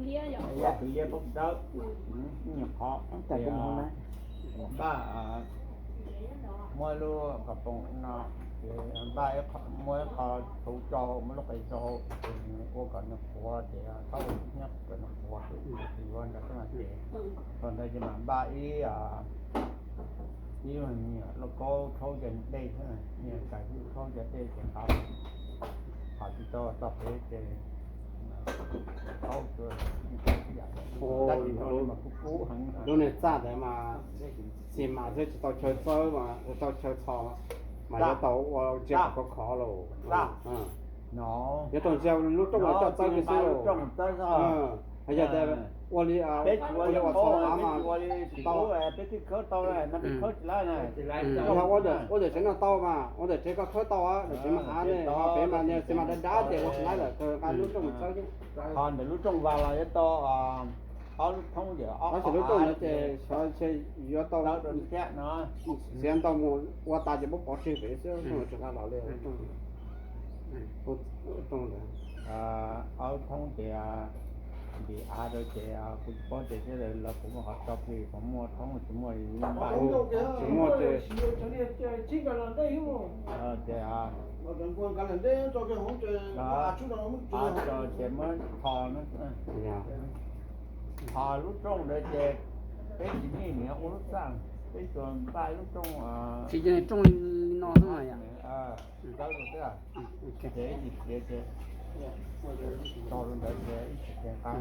liab, pob kws dawb, ib nyuag qhov, npaj, muab lub kom poo no, ces npaj, muab ib qho txhuv rau, muab lub qe rau, ua kom nws qhuav ces thaub hnyiab kom nws qhuav, yuav nrog xab na ces, thaum ntawd ces mam npaj ib, ib nyuag lauj kaub rhaub cov dej xwb, nyuag kais hwj rhaub cov dej ces nqa, thaum tsis tau txog pem ces thaub, tab sis mas kub kub heev. Lub niag txaj ntawd mas xi mas xwb, tsis tau chaw txawb mas, tsis tau chaw txhos mas yuav tau ua ntsia khov khov los. Yuav tau ntsia lub rooj los coj txawb kiag xwb los. Yog tias ua li, ua li ua txhos av mas tsis tau. Ua ntawm tsev no tau mas, ua ntawm tsev koj khawb tau, ntawm tsev mas av ne, ho pem mas niag txiv mas dav dav ces ua tsis laib lawm, nqa lub rooj txawb xwb. Ho ntawm lub rooj vas los yuav tau ob lub thoob, tab sis lub rooj ntawd ces xyov ntshe yuav tau xiav ntau mus ua tas ces muab pov tseg pem xwb, rooj tsis nqa los li. Ob lub thoob ces ntim av rau ces kuv tsis paub tias sawv daws los puas muaj qhov tso plig, puas muaj thoob tsis muaj, tsis muaj ces, ces, ces muab tho, tho lub rooj ntawd ces peb tsis nij niam ua lub txaj, peb tsuas npaj lub rooj, tsis, rooj li no xwb yom. Ces ib txhis khiav ces tau rau ntawd ces ib txhis khiav nqa.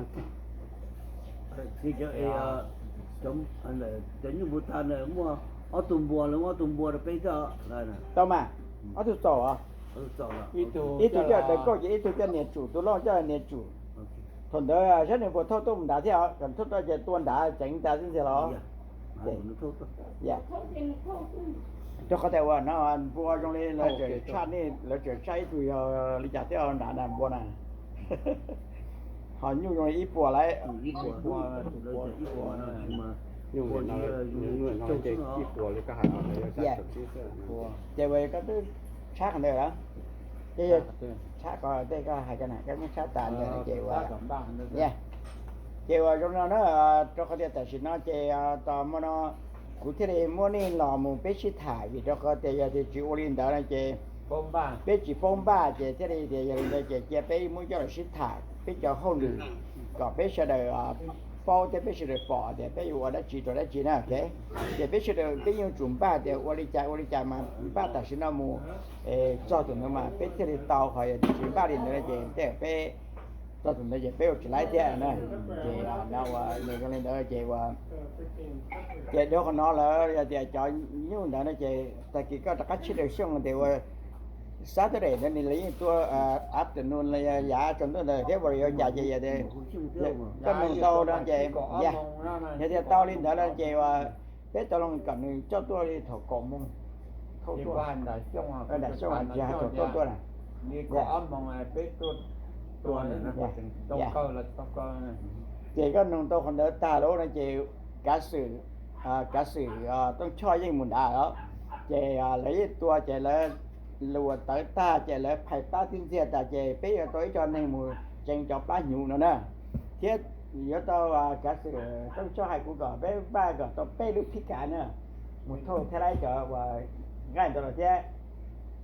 Cov nyuj npua tag na muaj ob tug npua, lawv muaj ob tug npua rau peb thiab. Tau mas, ob tug txaus os. Ib tug coj daws kauj ces ib tug coj niam tsum, tus loj coj niam tsum. Thaum ntawd saib nws puas thauj tuaj mus nrad thiab, kom thauj tuaj ces tua nrad ceev tas xwb ntxiag los. Rau qhov tias ua no npua zoo li lawv tseem tshaj, nej lawv tseem tshaj ib tug yog li cas thiab nrad na npua na. Ho nyuj zoo li ib puas lawm. Nyuj no ces ib puas li koj hais no. Ces ua koj twb tshab qhov ntawd lawm. Ces yog tshab ko tej koj hais ko na, koj muab tshab tas ntawd ces ua, ces ua zoo no na, rau qhov tias tam sim no ces tos hmo no kuv thiaj li muab nej los mus peb sib tham, vim rau qhov tias yog tias tsis ua li ntawd no ces peb tsis paub npaj ces thiaj li tias yog li ntawd ces cia peb muab coj los sib tham peb cov hauj lwm kom peb sawv daws paub thiab peb sawv daws pom tias peb yuav ua dab tsi rau dab tsi na. Ces peb sawv daws peb yeej tsum npaj tias ua li cas ua li cas mas npaj tam sim no mus txog tus ntawd mas peb thiaj li tau, qhov yog tsis npaj li ntawd ces tej peb txog tus ntawd ces peb ua tsis laib thiab na. Ces no ua nws zoo li ntawd ces ua, ces dhau qhov no lawm yog tias cov nyuj ntawd no ces tag kis koj rov qab tshib rau xyoo tias ua Saturday ntawd nws los yeej tuaj afternoon los yav tsaus ntuj ntawd thiab, ua li cas ces yog tias koj nug tau no ces, yog tias tau li ntawd no ces ua peb tau los kom nws coj tuaj li thaum kaum moos, nram xyoo tsis hais thaum tuaj tuaj na. Ces koj nug tau qhov ntawd tag lawm no ces kav xwm, kav xwm Tooj Choj yeej mus nrad os, ces lawv yeej tua ces lawv luam tawv tag ces lawv phais plab tib ntxiag tas ces peb yuav tau ib co neeg mus tseev cov plab hnyuv no na. Thiab yuav tau kav xwm Tooj Choj hais kuv kom peb npaj kom tau peb lub phib kav na, mus thauj thiab laib cov uas nqaij ntawd los thiab.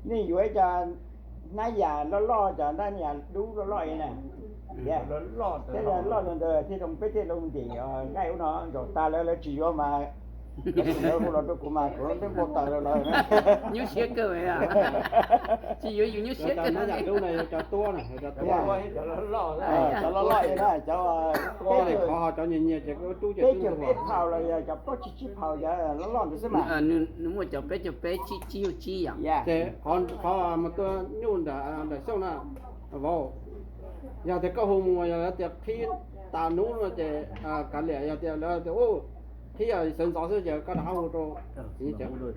Nej yuav ib co hnab yas loj loj, cov hnab yas dub loj loj li na, thiab loj ntawd thiaj zoo peb thiaj li ntim nqaij ub no. Zaum tas lawv lawv tsis yuav mas, lawv hu los rau kuv mas kuv twb npau taws rau lawv. Nyuaj siab kawg, tsis yuav yus nyuaj siab kawg. Hnab yas dub no yog cov tuab na, cov tuab, cov loj loj li na, cov, cov nyias nyias ces rub ces peb phaus los yog cov plaub tsib tsib phaus cov loj loj ntawd xwb mas. Nws muaj cov peb caug peb, tsib caug tsib yom. Ces qhov mas tuaj nyuj nram xyoo na, vauv, yog tias koj hu mus yog lawv tias qhib tas hnub no ces kav liam, yog tias lawv tias Thiab yog sawv ntxov xwb ces koj rov qab hu rau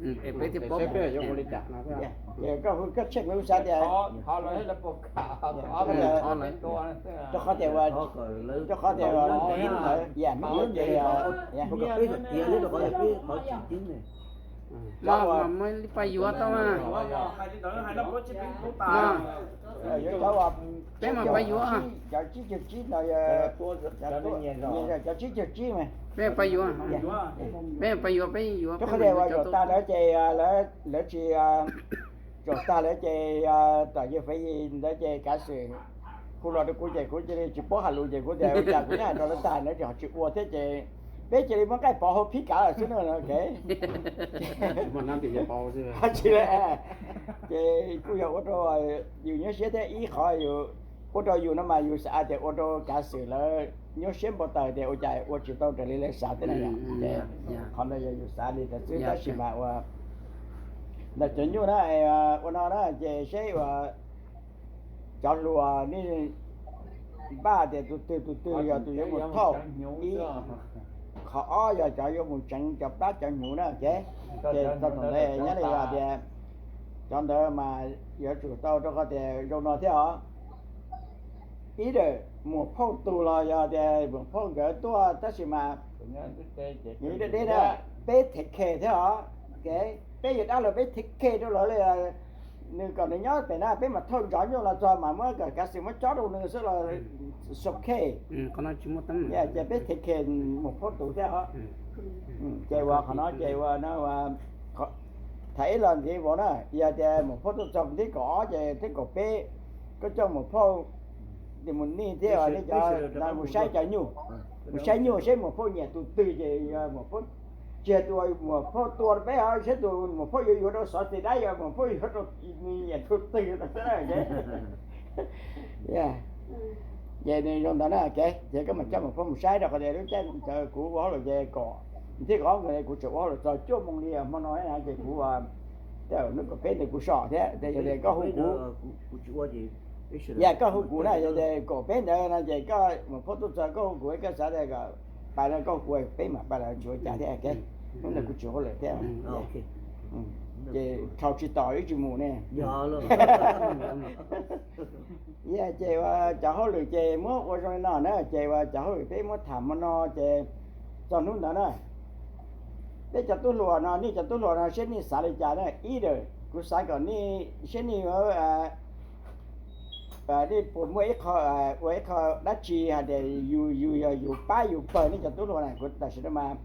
txiv, saib peb yuav ua li cas no. Ces koj hu koj check lub xav tias, rau qhov tias, rau qhov tias, yam hnub ces, peb tiav rau qhov tias peb qhov tsis tib ne. Mas muaj li pab yuav tau mas. Yuav cov, peb mas pab yuav, cov tsib caug tsib no, cov tsib caug tsib mas. Peb pab yuav, peb pab yuav, peb yuav. Rau qhov tias uas zaum tag lawm ces lawv tsis, zaum tag lawm ces tom yawg Fev Yis ntawd ces kav xwm hu los rau kuv ces kuv cia li tsis paub hais lus ces kuv tias ua cas kuv nyob hais rau lawv tag lawv tsis, ho tsis ua thiab ces peb cia li muab nqaij pov hauv phib kav lawm xwb na. Tsis, ces kuj yog ua rau yus nyuaj siab thiab ib qhov yus ua rau yus no mas yus xav tias ua rau kav xwm lawv nyuaj siab npau taws tias ua cas ua tsis tau raws li lawv xav thiab na yom. Qhov ntawd yog yus xav li ntawd xwb tab sis mas ua ntawm cov nyuj na, ua no na ces seb ua cov hluas nej npaj tias tus twg tus twg yog tus yuav mus thauj ib, qhov ob yog cov yuav mus tseev cov plab cov hnyuv na. Ces txog thaum ntawd nyob li yog tias cov ntawd mas yuav tsum tau rau qhov tias zoo no thiab os. Ib ntawm muam phauj tus los yog tias muam phauj nkawd tuaj tab sis mas nws ib deb na, peb thev khe thiab os. Peb yog dab los peb thev khe rau lawv li, nws kom nws nyob pem na peb mam thauj ntsov nyuj los txog mas muab kom kav xwm muab cob rau nws xwb los so khe. Ces peb thev khe muam phauj tus thiab os. Ces ua qhov no ces ua no, tham ib los ntxiv vauv na, yog tias muam phauj tuaj txog thib kaum ob ces thib kaum peb koj coj muam phauj mus nij thiab nej cov mus saib cov nyuj, mus saib nyuj seb muam phauj nyiam tus twg ces yog muam phauj, tsis yog tus muam phauj tua rau peb os, seb tus muam phauj yuav yuav rau xov xwm dab yog muam phauj yuav rau nws nyiam tus twg. Ces nws zoo ntawd na, ces koj mam coj muam phauj mus saib rau qhov tias lub caij ntawd kuv ua hauj lwm ces kom thib kaum ob kuv tseem ua hauj lwm txog cuaj moo li hmo no na ces kuv, tej zaum hnub kaum peb ntawd kuv so thiab ces yog tias koj hu kuv, yog koj hu kuv na, yog tias kaum peb ntawd no ces koj muam phauj tuaj txog koj hu kuv, koj xav tias kom pais no koj hu kuv peb mam pais los tsis ua cas thiab. Hnub ntawd kuv tsis ua hauj lwm thiab. Ces rhau tsis tau wb tsis mus ne. Yog ces ua cov hauj lwm ces muab ua zoo li no na, ces ua cov hauj lwm peb muab tham hmo no ces txog hnub ntawd na, peb cov tub hluas no, nej cov tub hluas no seb nej xav li cas na. Ib, kuv xav kom nej, seb nej, nej puas muaj ib qho, ua ib qho dab tsi hais tias yus, yus yog yus pab yus pawg nej cov tub hluas na. Kuv tam sim no mas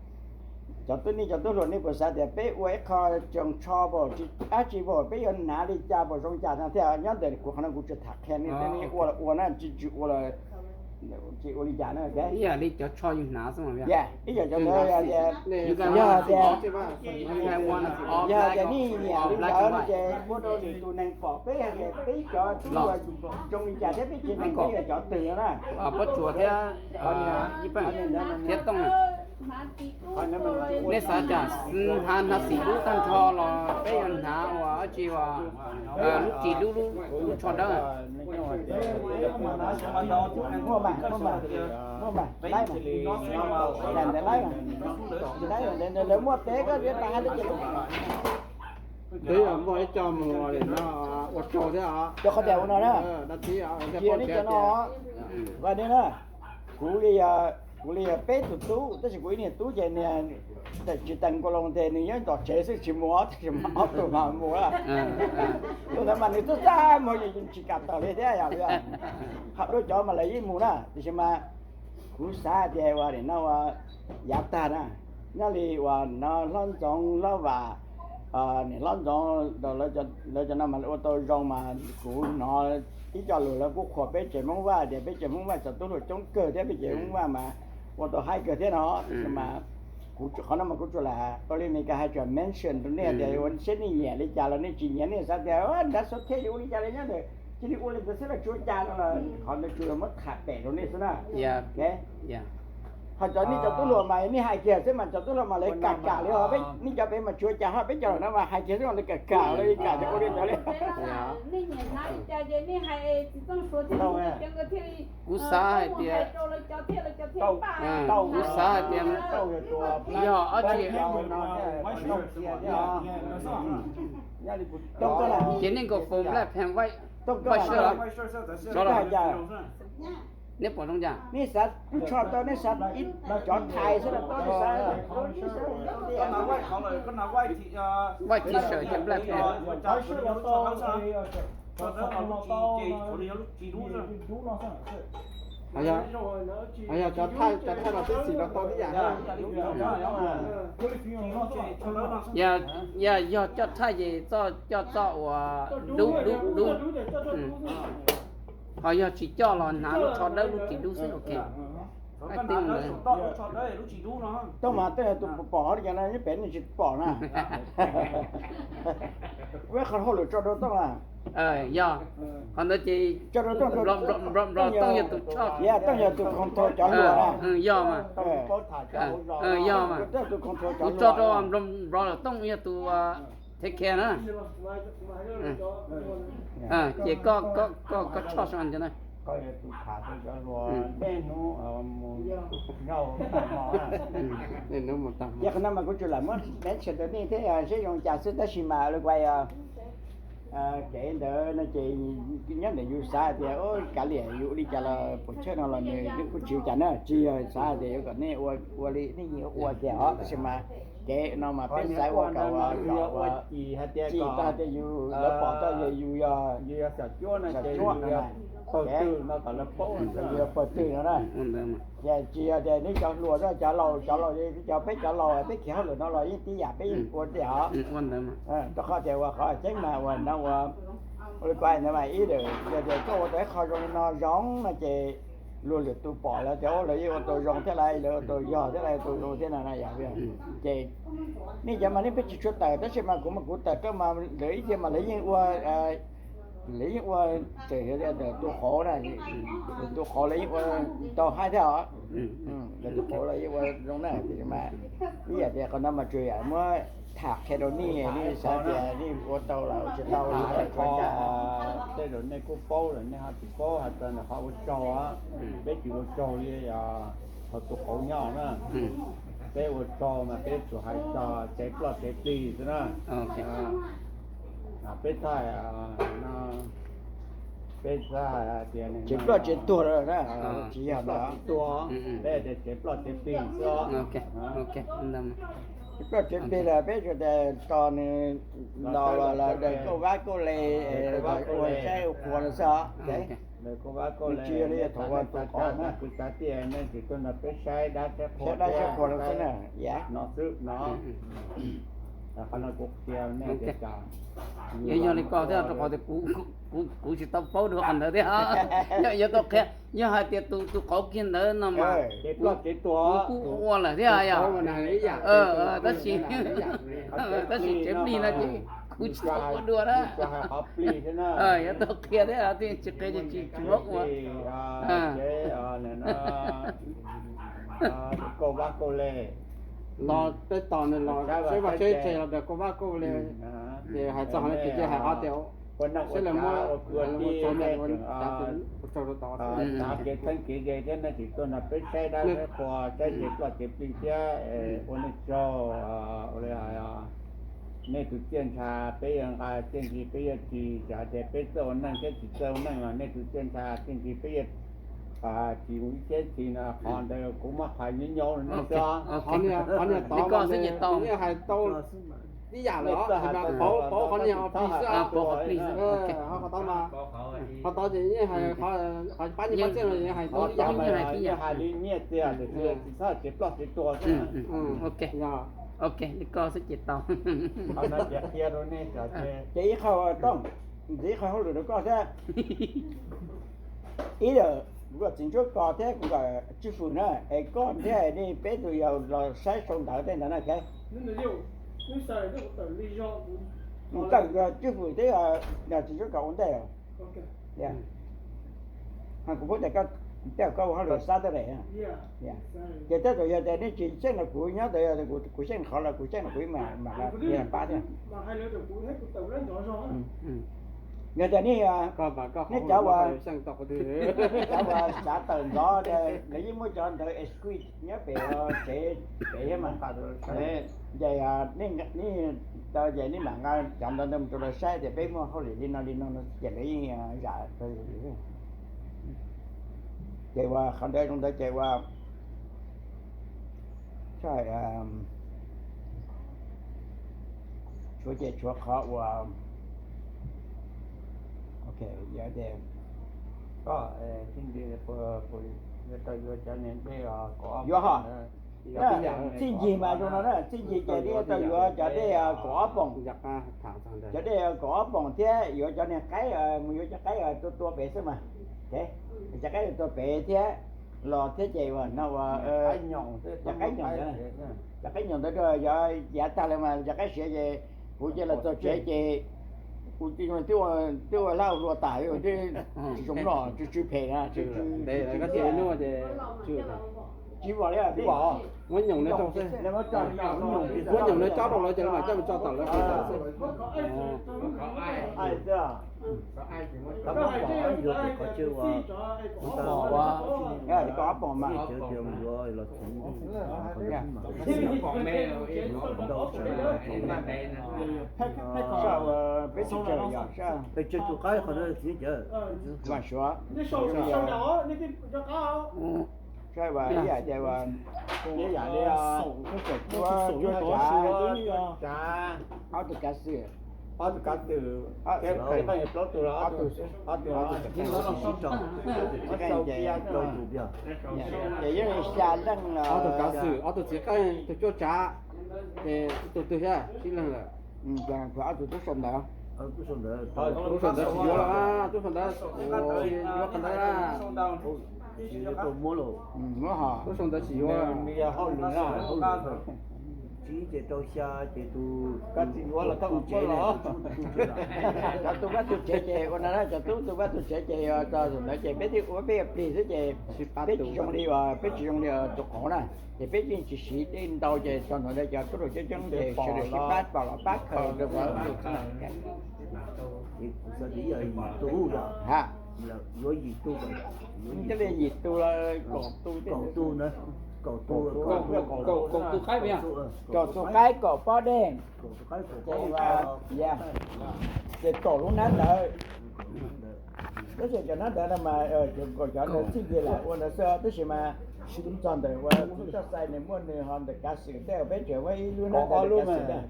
cov tub, nej cov tub hluas nej puas xav tias peb ua ib qho tsoos tsho npaum, tsis dab tsi npaum, peb yuav hnav li cas npaum zoo cas no thiab. Nyob ntawm kuv qhov no kuv tsuas tham qhia nej, ua los ua na, tsis, tsis ua los tsis ua li cas na. Ib yam li cov tsho yus hnav xwb. Ib yam cov ntawd, yog tias, yog tias nej nyiam li ntawd no ces ua rau lwm tus neeg pom peb hais tias peb cov tub hluas zoo li cas thiab peb tsev neeg peb yog cov twg no na. Pob Tsuas thiab, thiab Tooj na. Nej xav cas, hnav, hnav xim dub tag nrho los peb yuav hnav ua dab tsi, ua lub ris dub, lub, lub tsho dawb. Muaj mas, muaj mas, muaj mas, laib mas, ntawd laib mas, laib mas, lawv muaj peb koj tsis tas hais li ces. Twb yog muaj ib co mus no ua rau thiab os. Cov qhov tias ua no na, cia li cov no, kuv li, kuv li yog peb tus tub tab sis kuv ib niag tub ces niag tsis tees nkaus los ces nws nyob tom tsev xwb tsis mus, tab sis mas ob tug mas mus. Tus ntawd mas nws txaj txaj muag tsis kam tawm li thiab yom. Ho dua cov mas lawv yeej mus na, tiam sis mas kuv xav tias ua nim no ua yav tag na, nyob li ua no Hlob Ntxoov, Hlob Vam, niam Hlob Ntxoov, lawv cov no mas ua tau zoo mas kuv hnov ib co lus lawv kuj qhuas peb tsev Hmoob Vaj tias peb tsev Hmoob Vaj cov tub hluas coob kawg thiab peb tsev Hmoob Vaj mas ua tau haib kawg thiab no. Mas kuv qhov no mas kuv tsuas lam ua li Meskas hais tsuas mention rau nej tias ua seb nej nyiam li cas los nej tsis nyiam nej xav tias nrad xov thiab ua li cas li nyob ntawm cia li ua li ntawd xwb los tsis ua cas no los qhov ntawd tsuas yog muab tham pem rau nej xwb na. Ho cov nej cov tub hluas mas nej hais kiag xwb mas cov tub hluas mas lawv kam kam li os, nej cov pem mas tsis ua cas ho peb cov no mas hais kiag xwb mas lawv kam kam li, kam cov ua li ntawd li. Kuv xav hais tias, kuv xav hais tias yog ob tsi, ces nej nkaus foom Black Panther White Shirt los? Neb pom zoo cas? Nej xav kuv tso tau, nej xav ib cov Thai xwb los tau, nej xav White T-shirt ces Black Panther. Yog cov Thai, cov Thai los xib xim los tau tib yam. Yog coj Thai ces coj txoj uas dub dub dub, ho yog tsis coj los hnav lub tsho dawb lub tsis dub xwb. Ok. Tooj mas Tooj yog tus pom hauv li cas no nyob pem nej tsis pom na. Ua qhov hauj lwm tso rau Tooj na. Yog, qhov ntawd ces Nplo Nplo Tooj yog tus tshoj. Tooj yog tus control cov hluas na. Yog mas. Yog mas. Kuv tso rau Nplo Nplo Tooj yog tus take care na. Ces koj, koj, koj tshoj sa ntawd na. Ces qhov no mas kuv tsuas lam muab mention rau nej thiab seb zoo cas xwb, tab sis mas li kuv hais, kev ntawd no ces nyob ntawm yus xav hais tias kav liam yus ua li cas los puas tshawj no los nws kuj tsis ua cas na, tsis yog xav hais tias yuav kom nej ua li nej yeej ua tiag os, tab sis mas kev no mas peb xav ua kom ua, tsis tau hais tias yus, lawv pom tau yus yog xyom cuab no, yus yog pawg twg no na. Ces tsis yog tias nej cov hluas, cov laus, cov laus, cov peb cov laus peb khiav hauj lwm no los yeej tib yam, peb yeej ua tiag os. Rau qhov tias ua qhov tseeb mas ua no ua, ua li kuv hais ntawd mas ib lwm yog tias koj ua tau ib qho zoo li no zoo no ces luag lwm tus pom lawv tias lawv yeej ua tau zoo thiab lauj, lawv ua tau yog thiab lauj, ua tau zoo thiab no na yom. Ces nej cov mas nej peb tsis tshua tawm, tab sis mas kuv mas kuv tawm rau mas lawv ib txhia mas lawv yeej ua, lawv yeej ua, txawm yog tus qauv na, tus qauv lawv yeej ua tau haib thiab os. Lawv tus qauv los yeej ua zoo na, tab sis mas ib yam tias qhov no mas tsuas yam muab tham qhia rau nej, nej xav tias nej ua tau los ua tsis tau li. Tej zaum nej kuj paub lawm, nej ho tsis paub hais tias qhov ua tsaug, peb tsis ua tsaug li thaum tus qauv nyob na. Peb ua tsaug mas peb tsuas hais txog tsev ploj tsev plig xwb na. Peb txhaj, peb txhaj hais tias tsev ploj tsev tuag na, tsis yog ploj tsev tuag, peb hais tias tsev ploj tsev plig xwb. Tsev ploj tsev plig los peb tsuas tias tso nws los los daws kauj vab kauj le, ua saib ua qhua no xwb os. Tsis yog li thaum ua tus qauv na, kuv xav tias nej tsis tuaj nrog peb saib dab saib qhua, saib dab saib qhua no xwb na, yam no xwb no. Qhov no kuv qhia nej tias yog li ko thiab, rau qhov tias kuv, kuv tsis tau paub dua qhov ntawd thiab. Yog yuav tau qhia, yog hais tias tus, tus qauv kiag ntawd no mas kuv kuj ua lawm thiab yom. Tab sis, tab sis tsev plig no ces kuv tsis tau ua dua na. Yuav tau qhia thiab, tsis qhia ces tsis, tsis muab ua. Kauj vab kauj le, los peb tos nws los saib vaj saib tsev los daws kauj vab kauj le, ces hais txog qhov no ces hais qhov tias saib lawv muab ua txog me ua tsaug rau tod. Kev txheeb kev ze thiab nej tsis tuaj nrog peb saib dab saib qhua, saib tsev ploj tsev plig thiab ua nej tsaug. Ua li hais, nej tus txiaj ntsha peb yuav nqa, txiaj ntsig peb yuav ris, txawm hais tias peb txawj ua neej thiab tsis txawj ua neej los nej tus txiaj ntsha txiaj ntsig peb yuav ris mus ib txhiab txhis no. Qhov ntawd kuv muab qhia nyob nyob no xwb. Qhov niag tod ces tau, yeej hais tau ib yam lawm, pauv qhov niag plig xwb. Qhov tod mas, qhov tod ces yeej hais, qhov pab niag pab txiaj no yeej hais tau ib yam. Hais li nyiaj txiag tiam sis tsis txhob tsev ploj tsev tuag xwb. Ok, li ko xwb ces tau. Qhov no ces qhia rau nej, ces ib qho Tooj, ntxiv ib qho hauj lwm rau koj thiab. Ib yam kuv kom txiv ntsuab kos thiab kuv kom tswj fwm na, es koj thiab nej peb tus yog los saib sau ntawv tej ntawd na. Tawm tswj fwm thiab txiv ntsuab kos ua ntej. Kuv paub tias koj Tej koj ua hauj lwm xab tau daim. Ces tej zaum yog tias nej tsis xyeej los kuv nyob ntawd, yog kuv xyeej qhov los kuv xyeej los kuv mam mam los qhia pab thiab. Yog tias nej, nej cov uas, cov uas xav tawm ntxov, lawv yeej muaj cov ntawv script nyob pem tsev pem thiab mas. Ces nej, ces nej mam nqa cov ntawv ntawd mus rau lawv saib tias peb muaj hauj lwm li no li no no ces lawv yeej zam rau yus. Ces uas qhov ntawd zoo ntawd ces uas tshuav ces tshuav qhov uas, ok, yog tias yuav ho txij ncig mas zoo no na, txij ncig ces nej yuav tau yuav cov dej kaum ob poom, cov dej kaum ob poom thiab yuav cov niag qaib, mus yuav cov qaib tua tua pem xwb mas. Cov qaib tua pem thiab los thiab ces uas no uas cov qaib nyoos, cov qaib nyoos ntawd yog yav tag lawm mas cov qaib siav ces kuv cia los txog tsev ces kuv twb ua hlab hlua tas, twb tsis zoo noj, tsw tsw phem na, tsw tsw, tsis pom li. Muab nyoos no cob rau lawv ces lawv mam coj mus tso tawm lawv qhov tawm xwb. Peb tsis tsaws yog, peb tsis tus qaib qhov no txiv cawv, mas suav, saib ib yam tias ib yam li cuaj caum cuaj, cuaj caum tsav, ob tug kav xwm, ob tug kav xwm, plaub tug, ob tug, ob tug, ces yeej li xya leej, ob tug kav xwm, ob tug txiv qeej, tus cuaj tsav, ces ib tug twg thiab sib leeg lawm. Ob tug tub sau ntawv, tub sau ntawv tsis yuav los, tub sau ntawv tsis yuav qhov ntawd. Muab ho, tub sau ntawv tsis yuav. Tsib ces rau xya ces tus, cov tub vaj tub tsev ces ua no na, cov tub tub vaj tub tsev ces yog txog ntawd ces peb twb ua peb yuav plig xwb ces peb tsis zoo li, peb tsis zoo li tus qauv na, ces peb yeej tsis siv tej ntau ces txog ntawd cov tub rau coob coob ces sawv daws sib pab pom los pab khaws rau. Ces kuv xav tias yog yim tug, yuav yim tug, thiaj li yim tug los kaum tug, kaum tug, kaum tug, kaum tug qaib, kaum tug qaib kaum pob dej, ces kaum lub hnab ntawd. Tab sis cov hnab ntawd no mas kaum cov ntawd txij ncig lam ua ntawd xwb, tab sis mas txog ntawm ua txiv toj xais nws muaj nws ho ntawm kav xwm tej peb tseem muaj ib lub hnab ntawd,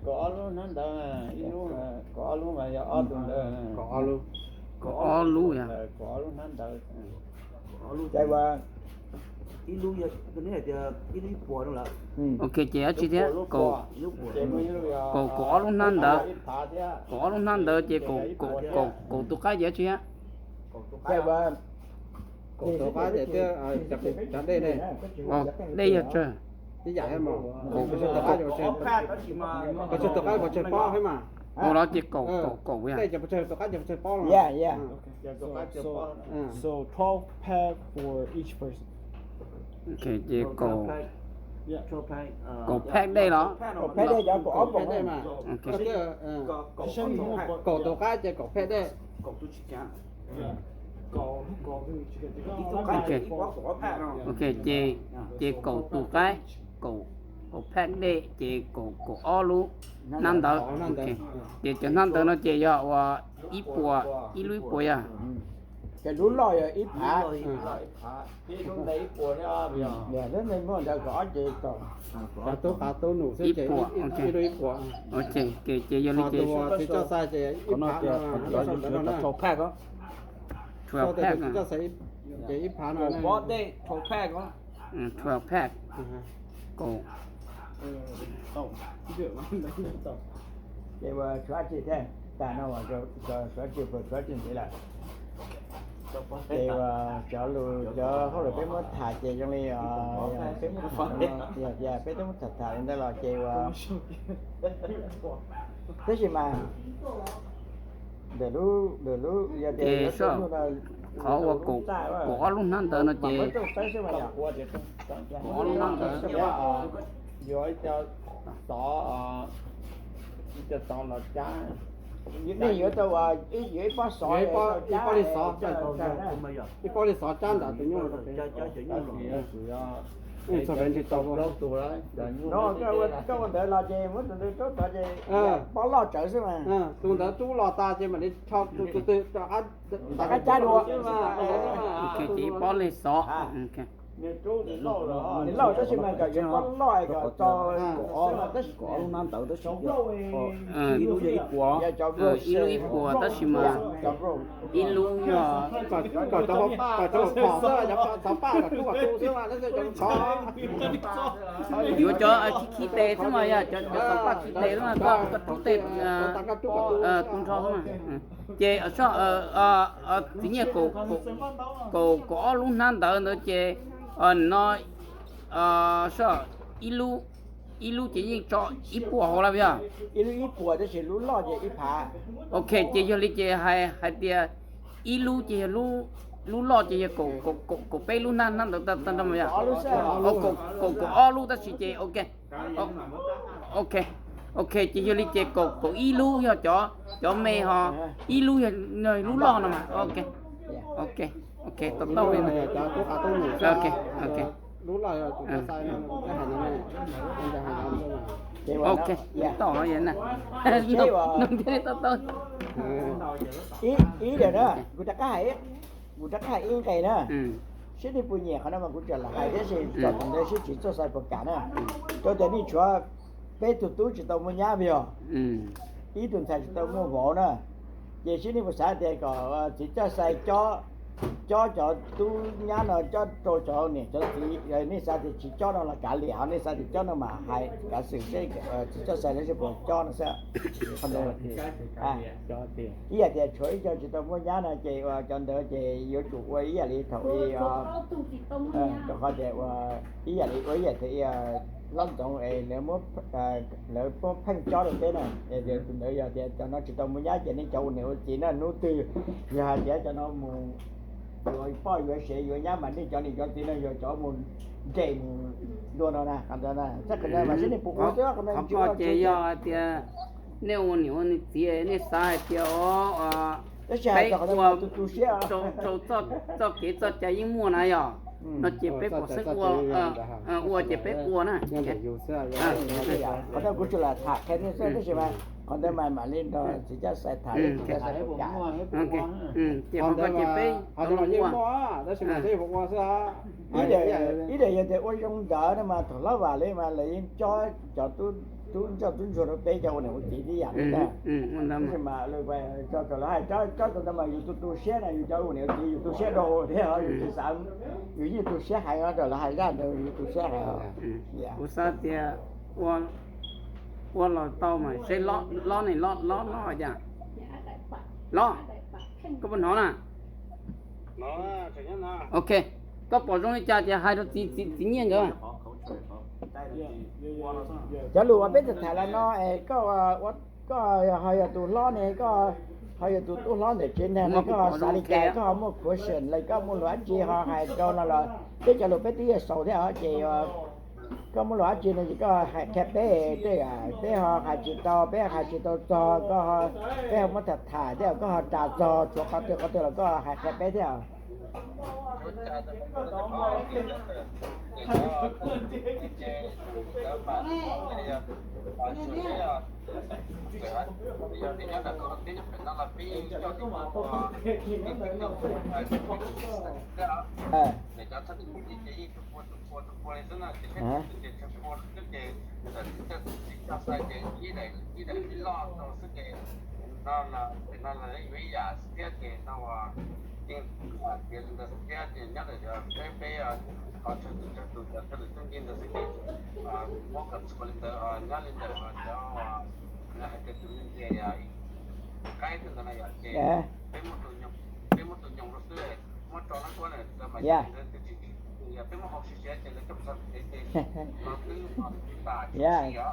kaum ob lub hnab ntawd, kaum ob lub mas yog ob tug ntawd, kaum ob lub, kaum ob lub hnab ntawd. Ces ua ib lub, ib lub ib puas no lawm. Ok, ces dab tsi thiab? Kaum, kaum ob lub hnab ntawd, kaum ob lub hnab ntawd ces kaum, kaum tus qaib ces dab tsi thiab? Kaum tus qaib ces thiab cov dej ne. Dej yog tsawg? Ib yam thiab mas. Kaum, kaum tus qaib pov tseg pob thiab mas. Ua los ces kaum, kaum, kaum yog. Dej ces pov tseg, tus qaib ces pov tseg pob los. So twelve pack for each person. Ok, ces kaum, kaum phaj dej los? Kaum phaj dej, kaum ob poom dej mas. Kaum tus qaib ces kaum phaj dej. Ok, ces, ces kaum tus qaib, kaum, kaum phaj dej ces kaum, kaum ob lub hnab ntawd. Ces cov hnab ntawd no ces yog uas ib puas, ib lub ib puas yog. Ces lub loj yog ib phav. Ib lub ntawd kaum ob ces kaum, ib puas, ib lub ib puas. Ok, ces yog li ces twelve pack, ces ib phav no, twelve pack, kaum. Ces ua tshuav dab tsi thiab? Tas no tshuav dab tsi, tshuav dab tsi ntxiv lawm? Ces ua cov lus, cov hauj lwm peb muab tham ces zoo li peb muab tham, peb twb muab tham tham li ntawd los ces ua, tab sis mas ntawm lub, ntawm lub yog tias yuav tuaj hnub no, Qhov uas kaum ob lub hnab ntawd no ces, kaum ob lub hnab ntawd, yuav ib co xov, ib co xov los cab, nej yuav tau, yuav ib pob xov, ib pob li xov, ib pob li xov cab ntawm tus nyuj. Txog pem tsis tau. Koj ua ntawd los ces muab tus ntawd rub tod ces pob loj tsawv xwb mas. Tus ntawd rub los tas ces mam li rho tus twg rov qab cab dua. Ces ib pob li xov. Nws lauj tab sis mas kom yuav pob loj kom txog, tab sis kaum ob lub hnab ntawd tab sis ib lub yog ib puas, ib lub ib puas tab sis mas ib lub yog, kom cov, kom cov phom xwb, cov phom xov paj kom rub kom tu xwb mas, tab sis cov khov. Yuav cov khi khi tes xwb mas, yog cov xov paj khi tes xwb mas, koj rub tes tu nrho xwb mas. Ces soj, txiv nyiaj, kaum, kaum ob lub hnab ntawd ntawd ces no, soj, ib lub, ib lub ces yeej tso ib puas hauv lawm yog. Ib lub ib puas tab sis lub loj ces ib phav. Ok, ces yog li ces hais, hais tias ib lub ces yog, lub loj ces yog kaum, kaum peb lub hnab, hnab ntawd tag nrho mas yog. Kaum, kaum ob lub tab sis ces ok. Ok, ok, ces yog li ces kaum, kaum ib lub yog cov, cov me ho, ib lub yog lub loj no mas. Ok, ok, ok, tau tau li. Ok, ok. Ok, tau na. Nug thiaj li tau tau. Ib, ib lawm na, kuv rov qab hais, kuv rov qab hais ib nqe na. Seb nej puas nyiam qhov no mas kuv tseem lam hais thiab, seb tom ntawd sib tsis txawj xaiv puas kam na. Rau tias nej tshuav peb tug tub tsis tau muaj nyab yog, ib tug ntxhais tsis tau muaj vauv na. Ces seb nej puas xav tias kom txiv coj xais cob, cob cov tub nyab no cob rau cov niam cov txiv, nej xav tias tsis cob no los kav liam, ho nej xav tias cob no mas hais kav xwm seb txiv coj xais lawv seb puas cob no xwb. Ib yam tias tshuav ib co tsis tau muaj nyab no ces ua cov ntawd ces yuav tsum ua ib yam li thaum i, rau qhov tias ua ib yam li ua ib yam tias hlob Ntxoov es lawv muab pheej cob rau peb na. Tus ntawd yog tias cov no tsis tau muaj nyab ces nej cov ua niam ua txiv na, hnub twg yog hais tias cov no mus yuav poj yuav sev yuav nyab mas nej cov niam cov txiv no yog cov mus nres mus dua no na. Qhov ntawd mas seb nej puas ua xwb, qhov no ces yog hais tias nej ua niam ua txiv nej xav hais tias o, tab sis peb ua rau txoj kev txoj cai yeej muaj na yog, no ces peb puas xeeb ua, ua ces peb ua na. Qhov ntawd kuv tsuas lam tham qhia nej xwb tab sis mas qhov ntawd mas mam li nrog txiv coj xais tham, txiv coj xais puas kam. Ces qhov ko ces peb ua, ib daim yog tias ua zoo ntawd no mas thaum hlob Vam li mas lawv yeej cob cov tub ncauj tub ntsuag rau peb cov ua niam ua txiv tib yam li ntag. Tab sis mas thaum lawv hais cob rau ntawd mas yus tu tu siab na, yus cov ua niam ua txiv yus tu siab rau thiab yus tsis xav, yus yeej tu siab heev rau lawv hais zaj ntawd yus tu siab heev. Kuv xav tias ua los tau mas seb lob ne, lob, lob, lob cas, lob, koj puas hnov na? Ok, koj pom zoo li cas ces hais rau txiv, txiv nyiaj nkawd. Cov lus uas peb tham tham los no es koj, koj ho yog tus hlob ne, koj ho yog tus tub hlob ntawm tsev neeg no, koj ho xav li cas, koj ho muaj question los koj muaj lus dab tsi ho hais rau no los peb cov lus peb twb yuav xaus thiab os ces koj muaj lus dab tsi no ces koj hais qhia peb, tej peb ho hais tsis tau, peb hais tsis tau txog, koj, peb ho muab tham tham thiab koj ho ras txog tshuav qhov twg qhov twg los koj hais qhia peb thiab.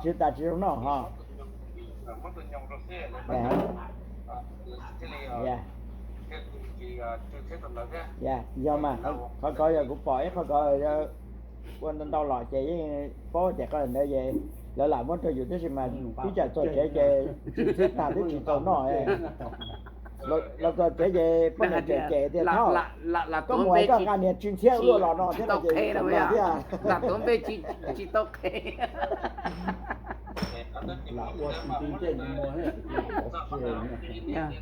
Tsis tas tsis zoo noj ho. Yog mas, qhov ko yog kuv pom ib qho ko ua ntau ntau los ces yeej paub tias qhov ntawd es lawv lam muab rau yus, tab sis mas twb tsam txog tsev ces tsis txhiab tag twb tsis tau noj. Los txog tsev ces poj niam tseem cem tias, thov koj mus koj nqa niag tsw ntxhiab luaj los no thiab no ces thiab.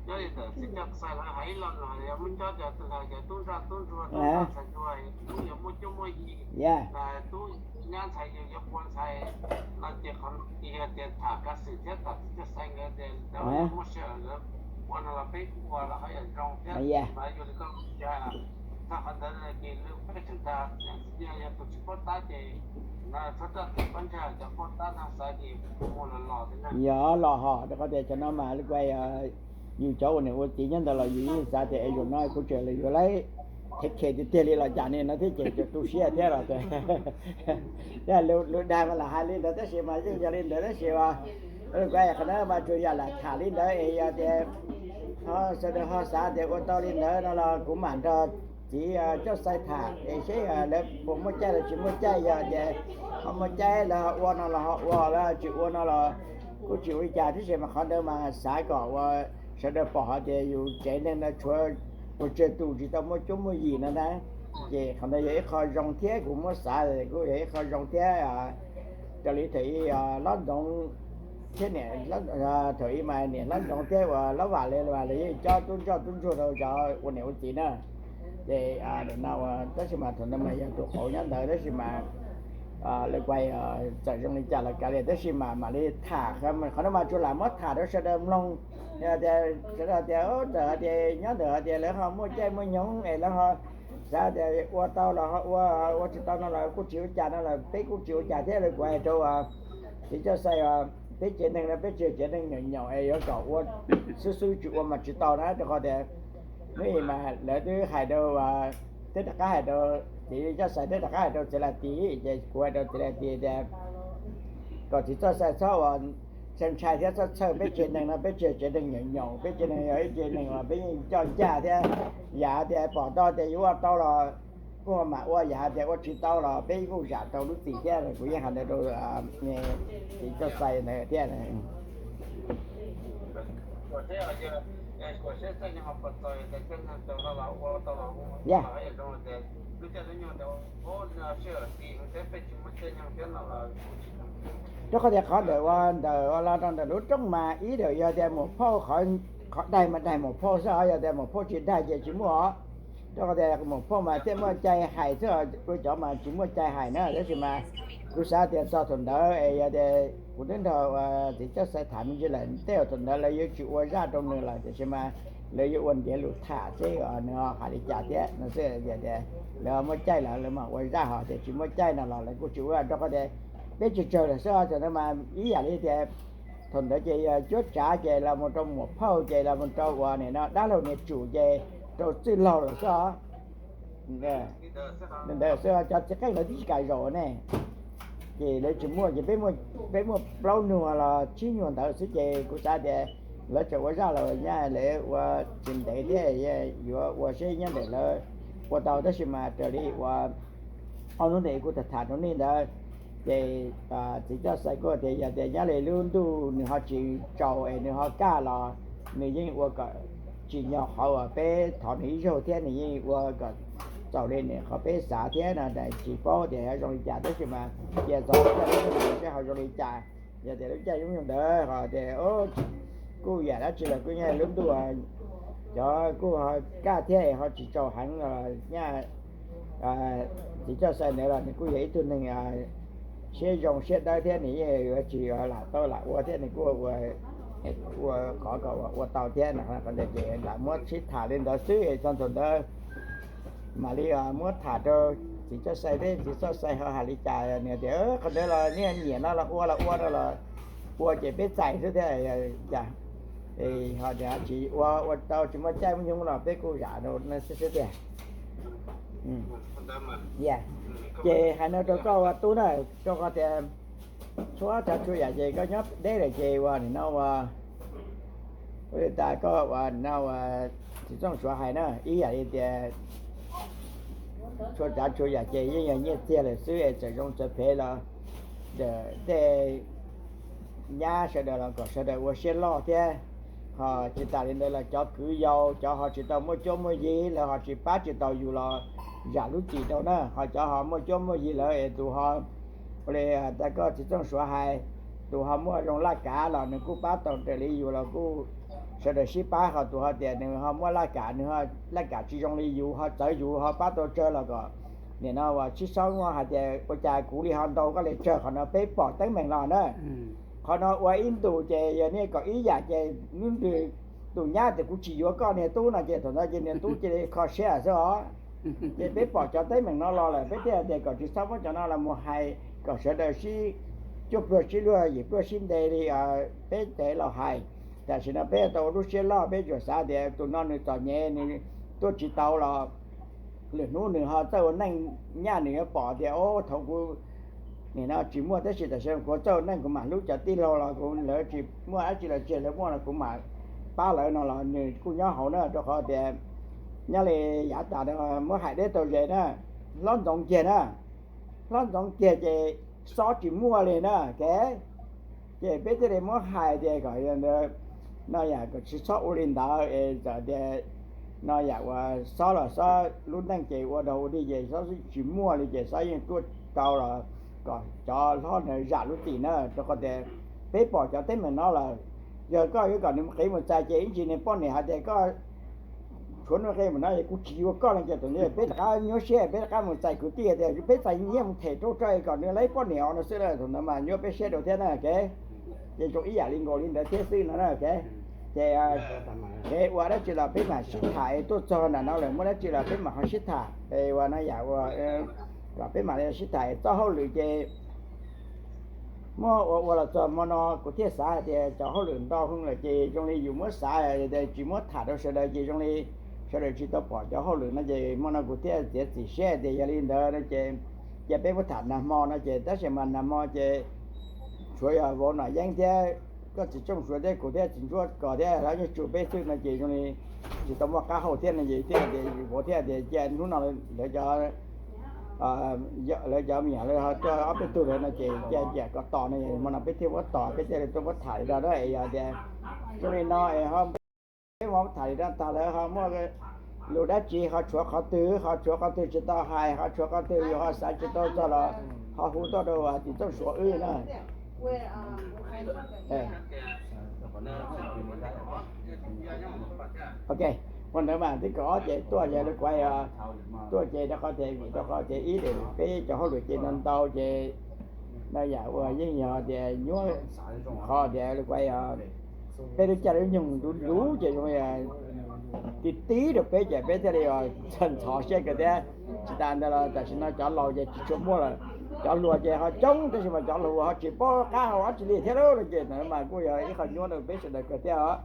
Nyob li ntawm txiv coj xais lawv hais ib lo lus, yog muab cob cov tub nroj tub ntsuag, tub nroj txhais ntsuag, tub yuav muaj cuab muaj yig, tub nyab ntxhais yus yuav qua ntxhais no ces qhov no yog tias tham kav xwm thiab tom txiv coj xais nkawd tias lawv muaj sij hawm lawv ua no los peb ua los ho yam zoo thiab. Mas yog li koj txog qhov ntawd ces lwm peb tseem tas, yog tus tsis paub tab ces no txhob roj tes pab ntsag cov paub tab no xav ces mus los los thiab na. Yog los hos rau qhov tias cov no mas li kuj yus cov ua niam ua txiv nyob ntawd los yus yeej xav tias es zaum no kuv tseem yuav laib thev khes tiag tiag li los cas ne no thiab ces tseem tu siab thiab los tias lus dag mas lam hais li ntawd tab sis mas yeej yog li ntawd tab sis as, qhov no mas tsuas yog lam tham li ntawd es yog tias ho sawv daws ho xav tias ua tau li ntawd no los kuv mam nrog txiv coj xais tham es seb lawv puas muaj caij los tsis muaj caij, yog tias ho muaj caij lawv ho ua no los ho ua, lawv tsis ua no los kuj tsis ua li cas, tab sis mas qhov ntawd mas xav kom ua sawv daws pom hais tias yus tsev neeg no tshuav pes tsawg tus tsis tau muaj cuab muaj yig no na. Ces qhov ntawd yog ib qho zoo thiab kuv muab xav kuj yog ib qho zoo thiab. Raws li thaum ub Hlob Ntxoov thiab niam, thaum ub mas niam Hlob Ntxoov thiab uas Hlob Vam li los yeej cob tub nroj tub ntsuag rau cov ua niam ua txiv na. Ces nim no tab sis mas thaum ntawd mas yog tus qauv nyob ntawd tab sis mas lawv kuj txawm zoo li cas los kav liam tab sis mas mam li tham, qhov no mas tsuas lam muab tham rau sawv daws mloog. Yog tias sawv daws tias ntawm hais tias nyob ntawm hais tias lawv ho muaj caij muaj nyoog es lawv ho xav tias ua tau los ho ua, ua tsis tau no los kuj tsis ua cas no los peb kuj tsis ua cas thiab. Lawv kuj hais rau txiv coj xais, peb tsev neeg no peb tsis yog tsev neeg nyaum nyaum es yuav kom ua xwb xwb tsis ua mas tsis tau na, rau qhov tias hnub ib mas lawv twb hais rau, twb rov qab hais rau txiv coj xais, twb rov qab hais rau txiv laj tis, ces kuv hais rau txiv laj tis tias kom txiv coj xais txhob ua ntshai ntshai thiab txhob txhawj, peb tsev neeg no peb tsis yog tsev neeg nyaum nyaum, peb tsev neeg yog ib tsev neeg uas peb yeej coj ncaj thiab. Yam tias pom tau tias yuav ua tau los kuj mam ua, yam tias ua tsis tau los peb kuj zam tau lub txim thiab. Kuv yeej hais ntawd rau txiv coj xais ntawd thiab. Yog, rau qhov tias qhov ntawm ua ntawm ua los rau ntawm lub rooj mas ib ntawm yog tias mus phauj, qhov daig mas daig mus phauj xwb os, yog tias mus phauj tsis daig ces tsis muaj os. Rau qhov tias mus phauj mas thiaj muaj cai hais xwb, ua cov mas tsis muaj cai hais na. Tab sis mas kuv xav tias txog thaum ntawd es yog tias kuv twb nrog txiv coj xais tham me ntsis lawm, tej zaum thaum ntawd lawv yuav tsis ua zaj rau nws lawm, tiam sis mas lawv yuav ua ntiav lus tham seb nws hais li cas thiab no xwb. Yog tias lawv muaj caij lawm lawv mam ua zaj, ho tias tsis muaj caij no los lawv kuj tsis ua, rau qhov tias peb tsis tsawg lawm xwb os. Thaum ntawd mas ib yam li tias thaum ntawd ces yog cuab tsav ces los mus rau muam phauj ces los mus rau uas nim no dab laug niag tsum ces rau txwj laug lawm xwb os. Ntawd xwb, cov txiv qeej lawv twb tsis kam zaum ne. Ces lawv tsis muaj ces peb muaj plaub nyuag los tsib nyuag ntawd xwb ces kuv xav tias lawv tseem ua zaj los nyaj lawv ua tsis ntev thiab, yuav ua seb nyob ntawm lawv ua tau, tab sis mas raws li uas ob hnub ntawd kuv tham tham rau nej ntawd, ces txiv coj xais kuj tias yog tias nyob li lub ntuj nws ho tsis tsaus es nws ho kaj los nws yeej ua kom tsim nyog qhov uas peb thov nws ib zaug thiab nws yeej ua kom txaus li nws qhov peb xav thiab no. Tsis paub tias yuav zoo li cas tab sis mas cia txog lub ntuj seb ho zoo li cas. Yog tias lub caij zoo li ntawd ho tias kuj yam dab tsi los kuj yog lub ntuj cov kuj ho kaj thiab ho tsis tsaus heev los nyaj txiv coj xais ntawd los nws kuj yog ib tug neeg siab zoo siab dawb thiab nws yeej yuav tsis lam tau lam ua thiab nws kuj ua qhov kom ua tau thiab no. Qhov ntawd ces lam muab sib tham li ntawd xwb, txog thaum ntawd mam li muab tham rau txiv coj xais thiab txiv coj xais ho hais li cas nws tias qhov ntawd los nej nyiam no los ua los ua no los ua ces peb txais xwb thiab. Cas ho tias tsis ua ua tau tsis muaj caij muaj nyoog los peb kuj zam rau nej xwb xwb tiag. Ces hais no rau koj ua tub na, rau qhov tias txhua tsav txhua yam ces koj nyob deb lawm ces ua nim no ua Ua li tas koj uas no uas txiv Txooj Suav hais na, ib yam li tias txhua tsav txhua yam ces yeej yog nyiaj txiag lawm xwb es txawm zoo txawm phem los ntawm tej nyab sawv daws los kom sawv daws ua siab loj thiab. Ho tsis tas li ntawd los cov kwv yau, cov ho tsis tau muaj cuab muaj yig, lawv ho tsis pab tsis tau yus los zam lub txim rau na. Ho cov ho muaj cuab muaj yig lawm es tus ho, ua li tas koj txiv Txooj Suav hais, tus ho muaj zoo laj kav los nws kuj pab tau raws li yus los kuj sawv daws sib pab. Ho tus ho tias nws ho muaj laj kam, nws laj kam tsis zoo li yus, ho txawv yus ho pab tau tsawg los kom nim no uas tsis txhob muaj hais tias ua cas kuv li ho ntau koj li tsawg. Qhov no peb pom teeb meem los na. Qhov no ua ib ntus ces yog nej kom ib yam ces hnub twg tus nyab tias kuv tsis yuav koj niag tub no ces thaum ntawd ces niag tub cia li kho siab xwb os. Ces peb pom cov teeb meem no los lawm peb thiaj tias kom tsis txhob muab cov no los mus hais, kom sawv daws sib cuaj pluag sib luag yim pluag sib nte li peb tev los hais. Tam sim no peb tau ua lub siab loj, peb tsuas xav tias tus no nws txom nyem nws tuaj tsis tau los lwm hnub nws ho txawj ua neej nyaj nws yuav pom tias o thaum kuv nim no tsis muaj tab sis tam sim no kuv txawj ua neej kuv mam hlub cov tij laug los kuv lawv tsis muaj dab tsi los tsis lawv muaj los kuv mam pab lawv no los nws kuj nyob hauv na. Rau qhov tias nyob li yav tas muab hais deb tau ze na, hlob ntxoov kiag na, hlob ntxoov kiag ces xob tsis muaj li na. Ces peb thiaj li muab hais tias kom no yam kom tsis txhob ua li ntawd es txawm tias no yam uas xob los xob lub neej ces ua dog ua dig ces xob tsis muaj li ces xob yeej tuaj tau los kom cov hlob ntawd zam lub txim na. Rau qhov tias peb pom cov teeb meem no lawm, yog koj yuav kom nws mus qiv mus txais ces ib ntsis nws poj niam hais tias koj tshuav nuj qe mus no es kuv tsis yuav koj no ces tus ntawd peb rov qab nyuaj siab peb rov qab mus txais kwv tij tias peb txais nyiaj mus them rau tso kom nws lawv poj niam os no xwb na. Thaum ntawd mas nyuaj peb siab rau thiab na. Ces zoo ib yam li nkaus li ntawd thiab xwb no na. Ces kev ua dab tsi los peb mam sib tham es tuaj txog nram no lawm muaj dab tsi los peb mam ho sib tham es ua no yam ua kom peb mam li sib tham txoj hauj lwm ces muab ua ua los txog hmo no kuv thiaj xav hais tias cov hauj lwm ntau heev lawm ces zoo li yus muab xav tsis muab tham rau sawv daws ces zoo li sawv daws tsis tau pom cov hauj lwm no ces hmo no kuv thiaj txiav txim siab tias yog li ntawd no ces cia peb muab tham nag hmo no ces tab sis mas nag hmo ces tshuav yog vauv Nom Yeeb thiab koj txiv Tsooj Suav thiab kuv thiab txiv Ntsuab Kos thiab lawv yeej tsuas peb xwb no ces zoo li tsis tau muaj qab hau thiab no ces thiaj tias vauv thiaj tias cia hnub no lawv cov lawv cov me nyuam lawv ho tuaj ob peb tug lawm no ces cia ciam kom tos no hmo no peb thiaj muab tos peb thiaj li tuaj muab tham li no na es yog tias zoo li no es ho peb muab tham li no tag lawm ho muaj lus dab tsi ho tshuav qhov twg ho tshuav qhov twg tsis tau hais ho tshuav qhov twg yus ho xav tsis tau txog los ho hu tuaj rau txiv Txooj Suav wb na. Ok, ua ntawd mas tib kaum ob ces tuaj yog li kuv hais, tuaj ces rau qhov tias vim rau qhov tias ib peb cov hauj lwm ces ntau ntau ces no yam uas yeej yog tias nyuaj qhov tias li kuv hais peb lub caij lub nyoog luv luv ces zoo li tib tib rau peb ces peb thiaj li ntxhov siab kawg thiab. Tsis tas ntawd los tam sim no cov laus ces tsis tshua muaj lawm, cov hluas ces ho coob tab sis mas cov hluas ho tsis paub qab hau dab tsi li thiab lauj no ces ntawd mas kuj yog ib qho nyuaj rau peb sawv daws kawg thiab os.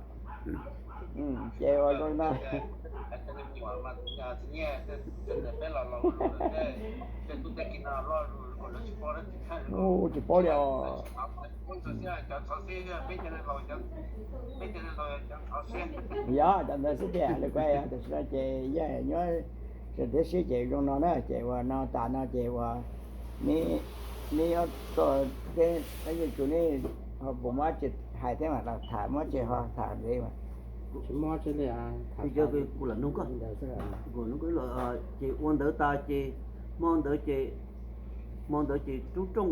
Ces ua zoo no tsis paub li os. Yog cov ntawd xwb tiag li kuv hais, tam sim no ces yog nyuaj thiab sib ces zoo no na ces ua no tas no ces ua neb tuaj teb yeej tsuas neb ho puas muaj dab tsi hais thiab mas los tham muab tsis ho tham ntxiv mas. Kuv lam nug koj, ces ua ntawd tas ces hmo ntawd ces, hmo ntawd ces Rub Rooj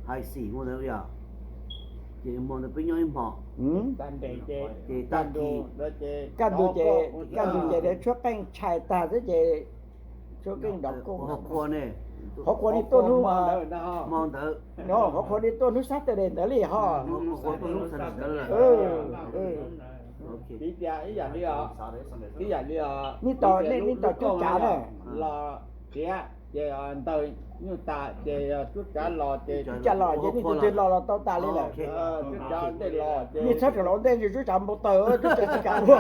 hais xim ua ntawd yom, ces hmo ntawd peb nyob ib hmo, ces tag kis kaj ntug ces, kaj ntug ces lawv tshuab qeej tshais tag xwb ces tshuab qeej nrov koj ho qhua ne, qhov qhua nej tuaj hnub, hmo ntawd, qhov qhua nej tuaj hnub Saturday ntawd li ho. Ib yam li, ib yam li nej tos cub cav na, los tiav ces ntawg nyuj tas ces cub cav los ces, cub cav los ces nej tus twg los los tau tas li lawm. Cub cav ntej los ces nej txhob rau los ntej cub cav npau taws, cub cav tsis kam ua.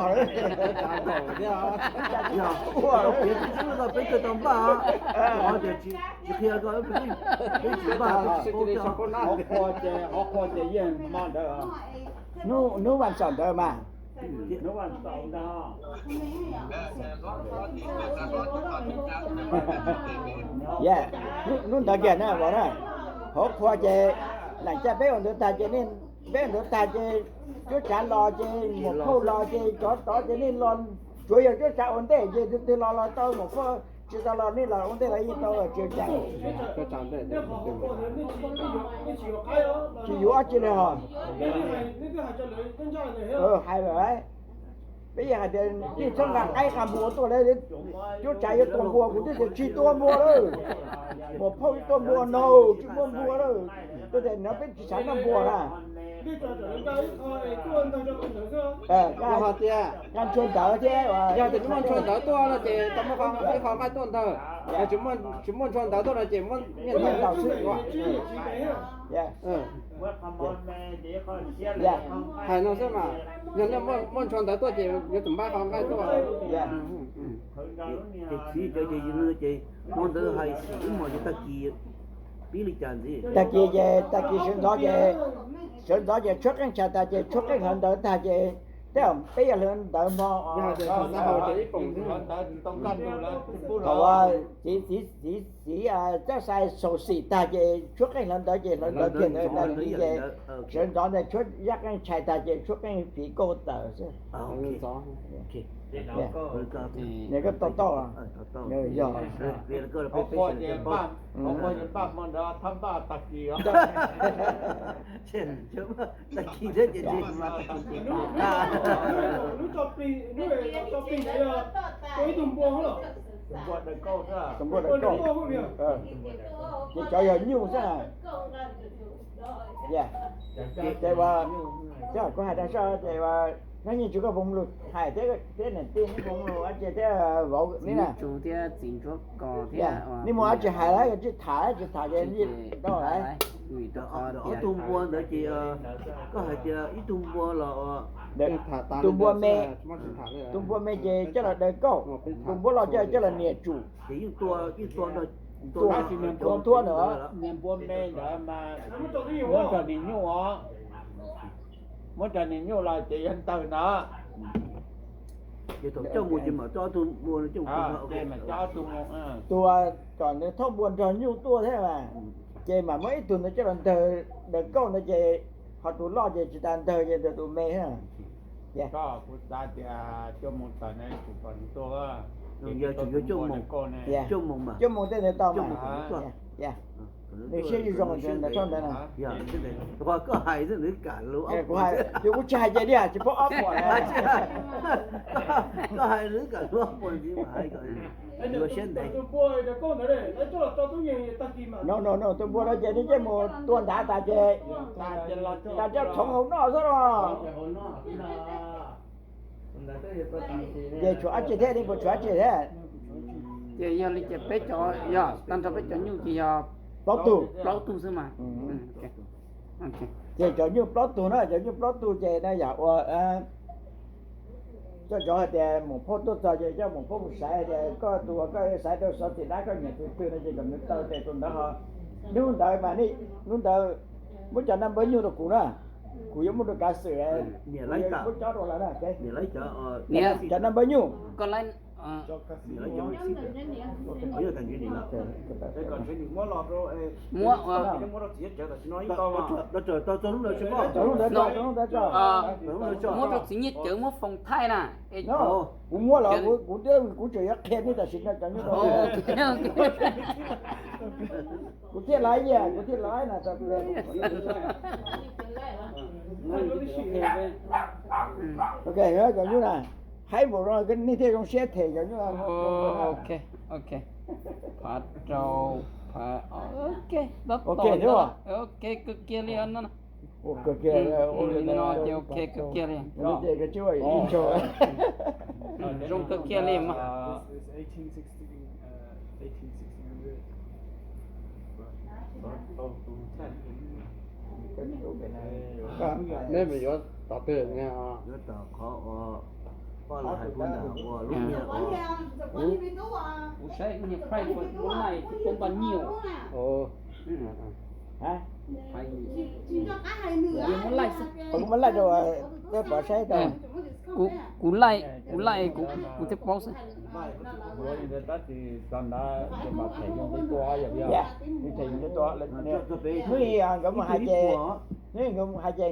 Peb tsis tau npaj, tsis qhia, peb tsis npaj, qhov qhua ces yeej hmo ntawd. Hnub vas xaum ntawd mas, ya, hnub ntawd kiag na, hauv qhua ces, lam caj peb ua ntawd tag ces, peb ua ntawd tag ces, cuab tsav los ces, muam phauj los ces, cov tod ces nej los, tsuav yog cuab tsav ua ntej ces tus twg los los tau, muam phauj tsis tau los nej los ua ntej los yeej tau, tsis cas. Tsis yuav ob tsi li hos. Hais lawm, peb yeej hais tias nej txhob nqa qaib nqa npua tuaj li, cuab tsav yuav tua npua, kuv twb tias tsis tua npua lawm, muam phauj yuav tua npua no, tsis muaj npua lawm, tuaj tias no peb tsis xav noj npua na. Hais tias, nqa ntshua ntawv thiab, yog tias tsis muaj ntshua ntawv tuaj no ces tau muab ib qho nqaij tuaj ntawg, yog tsis muaj ntshua ntawv tuaj no ces muab nyiaj ntawv xwb. Hais no xwb mas, yog nej muaj ntshua ntawv tuaj ces yuav tsum npaj qho nqaij tuaj. Ces txiv cov ces, ces hmo ntawd hais ib hmos ces tag kis, pib li cas ntxiv? Tag kis ces, tag kis sawv ntxov ces, sawv ntxov ces tshuab qeej tshais tas ces tshuab qeej hlawv ntawv tag ces, tej zaum peb yog hlawv ntawv hmo, thaum txiv, txiv, txiv Txawj Xais xaus xim tag ces tshuab qeej hlawv ntawv ces hlawv ntawv kiag ntawd ces, sawv ntxov ntawd tshuab zaj qeej tshais tag ces tshuab qeej fiv kauj tawm xwb. Nws koj to toj, yog. Tus npua daws kauj, ces cov yog nyuj xwb. Ces ua, kuv hais rau soj ces ua, nyob yeej tsis koj foom lus hais thiab, niam tij foom lus ces thiab vauv ne na. Nej mus tsis hais lawm, tsis tham, tsis tham ces rau lawm. Ob tug npua ntawd ces koj hais tias ib tug npua los, tus npua me, tus npua me ces coj los daws kauj, tus npua loj coj, coj los niam tsum. Ces yeej tua, yeej tua, tua, tua ntawd, niag npua me ntawd mas muab rau niag nyuj os, muab rau niag nyuj los ces yog ntawg ntawd. Ces thaum coj mus ces mam coj ob tug npua, ces mam coj ob tug mus, tua kom nws thauj npua nrog nyuj tuaj thiab mas, ces mam muab ib tug ntawd coj los ntawg daws kauj ntawd ces, ho tus loj ces tsis tas ntawg ces ntawg tus me thiab. Koj kuv xav tias coj mus tawm ne, tsum kom nws tuaj, yog tsum yuav coj mus, coj mus tej ntawd tau mas. Nws siab zoo ntawd, ntawd na. Koj hais xwb nws kam lus, kuv hais, yus kuv tsis hais ces li tsis paub ob puas. Koj hais nws kam lus ob puas ntxiv mas hais kom yuav siab ntev. No no no, tus npua no ces nej coj mus tua nrad tas ces, tas coj txhoov hauv noj xwb los. Ces tshuav dab tsi thiab, nej puas tshuav dab tsi thiab? Ces yog li ces peb cov, yog tag nrho peb cov nyuj ces yog plaub tug, plaub tug xwb mas. Ces cov nyuj plaub tug na, cov nyuj plaub tug ces na yog ua, cov cov hais tias muam phauj tuaj txog ces coj muam phauj mus xaiv tias koj tus uas koj xaiv rau xov xwm dab koj nyiam tus twg no ces kom nws taw tes tus ntawd ho. Hnub ntawd mas, hnub ntawd muab cov naj npawb nyuj rau kuv na, kuv yuav muab rau kav xwm, kuv yuav muab cob rau lawv na. Cov naj npawb nyuj, muab rau txiv Nyiaj Cawv muab foom thaij na. Kuv muab los kuv, kuv tseem yuav qhia nej tam sim no cov nyuj. Kuv thiaj laiv, kuv thiaj laiv na. Ok, cov nyuj na, haib npaum no nej thiaj zoo siab them cov nyuj. Ok, ok. Phav rau, phav, ok, ok, kawg kiag li no. Ok, kawg kiag li. Zoo kawg kiag li mas. Neb mus yuav tom twg? Yuav tom qhov uas poj laus hais kuv ntawm uas lub niag uas, kuv saib niag price lub niag twb poob npaum nyuj. Kuv muab laij rau, pov saib rau. Kuv laij, kuv laij, kuv thiaj paub xwb. Hnub ib nkawd mus hais ces, hnub nkawd mus hais ces,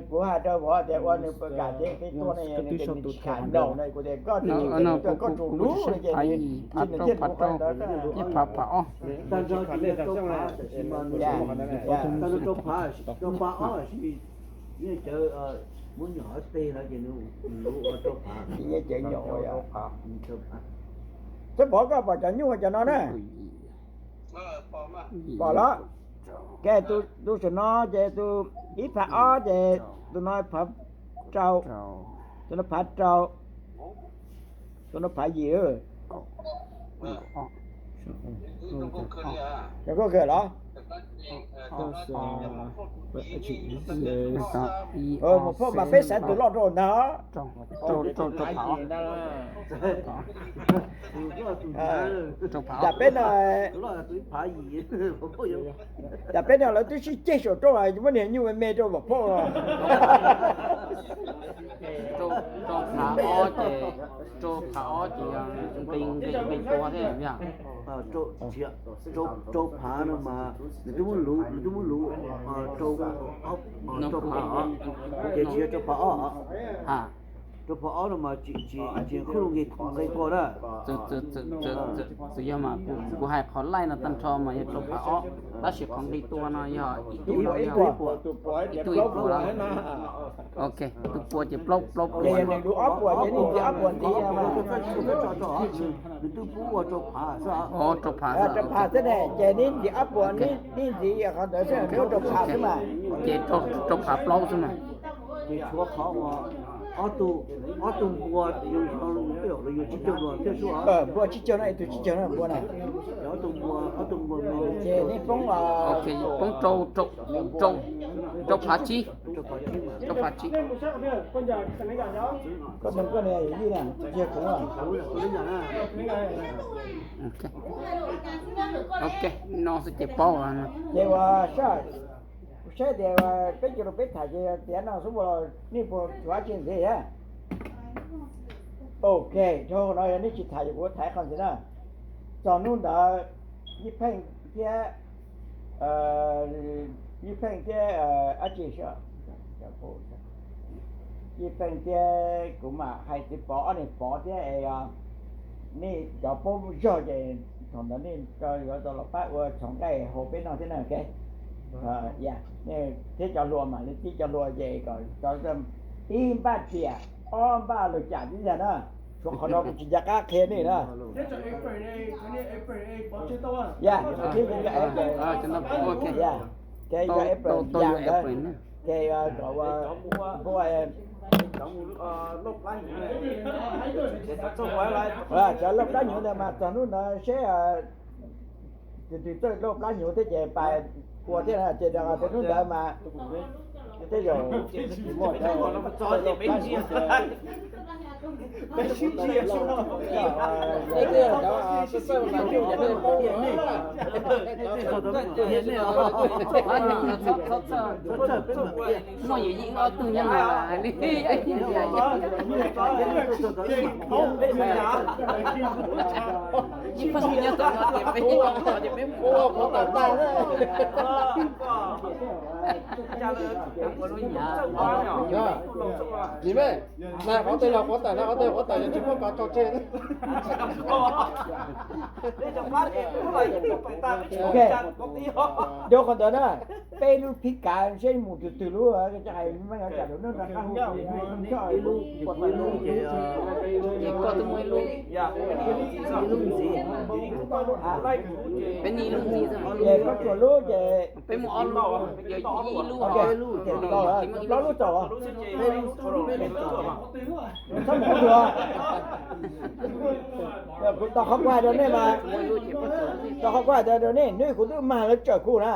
kuv hais rau vauv tias ua nws pab kam thiab, qhib tuaj ne, nws tsis kam ntaus no, kuv tias koj tsis kam, koj tsuas lub no ces nws thiaj rau qhov ntawd. Phav ob. Rau phav ob, muab nyom teg no ces nws ua rau phav. Cov nyom, twb pom, koj pom cov nyuj cov no na? Pom los? Ces tus saum no ces tus ib phav ob ces tus no phav rau, tus no phav rau, tus no phav yim. Zoo nkauj kawg los? Mus phauj mas peb xaiv tus loj rau ntag. Tam peb no, tam peb no lawv twb sib ceg saum rau, muab niag nyuj me me rau mam phauj. Rau phav ob ces, rau phav ob ces nqi, nqi tua thiab. Rau phav no mas nws twb muab luv, nws twb muab luv rau, rau phav os, ces tsis yog rau phav ob. Rau phav ob no mas tsis, tsis qhib nqi koj na. Txawm yog mas kuv hais qhov laij no tag nrho mas yog rau phav ob, tab sis qhov nqi tua no yog ib tug, ib tug ib puas. Ok, tus pua ces plaub, plaub puas. Nws twb pub ua rau phav xwb. Rau phav xwb ne, ces neb ntxiv ob puas, neb ntxiv qhov ntawd xwb, neb ua rau phav xwb mas. Ces rau phav plaub xwb mas. Ces tshuav qhov uas ob tug, ob tug npua, yuav tsib caug dua thiaj suab. Npua tsib caug no, ib tug tsib caug no npua na. Ces neb poob, poob rau, rau phav tsib, rau phav tsib. Koj tus koj niag yij na, yog kuv. Ok, no xwb ces paub. Ces ua sab, kuv saib tias peb cov lus peb tham ces tiav no xwb, nej puas tshuav dab tsi ntxiv thiab? Ok, dhau no yog nej tsis tham ces kuv tham qhov ntxiv na. Txog hnub ntawd Yij Pheej thiab, Yij Pheej thiab dab tsi, Yij Pheej thiab kuv mam hais txiv Pov, ob niag Pov thiab es nej cov paub zog ces thaum ntawd nej yuav tau los pab ua txhoov nqaij hauv peb no thiab na. Thiab cov hluas mam li txib cov hluas ces kom ib npaj riam, ob npaj lug cam tib yag na. Tshuav qhov no kuv tsis nco qab qhia nej na. Yog, ces yog April yam ntawd, ces kom ua, cov lauj plab hnyuv ntawd mas txog hnub ntawd seb tus twg txawj lauj plab hnyuv thiab ces pais ua thiab, ces rau hnub ntawd mas tej zaum muaj yim yim ob tug nyob hauv li. Ib pheej nyob tom no ces peb, ces peb ua qhov tawm tag. Nim me, na qhov twg los qhov tawm, na qhov twg qhov tawm, yog tsis muaj kov tso tseg. Ok, rau qhov ntawd na, peb lub phib kav seb mus twg twg lub, hais meej tsam lub no rov qab hu. Ces koj twb muaj ib lub, ib lub ntxiv, peb nij ib lub ntxiv xwb. Ces koj tsuas lub ces peb muaj ob lub, yog ib lub, ces plaub lub tau. Txhob mus qhov twg, kuv tau qhov kuv hais rau nej mas, tau qhov kuv hais rau nej, hnub kuv twb mag lawv tsawm kuv na.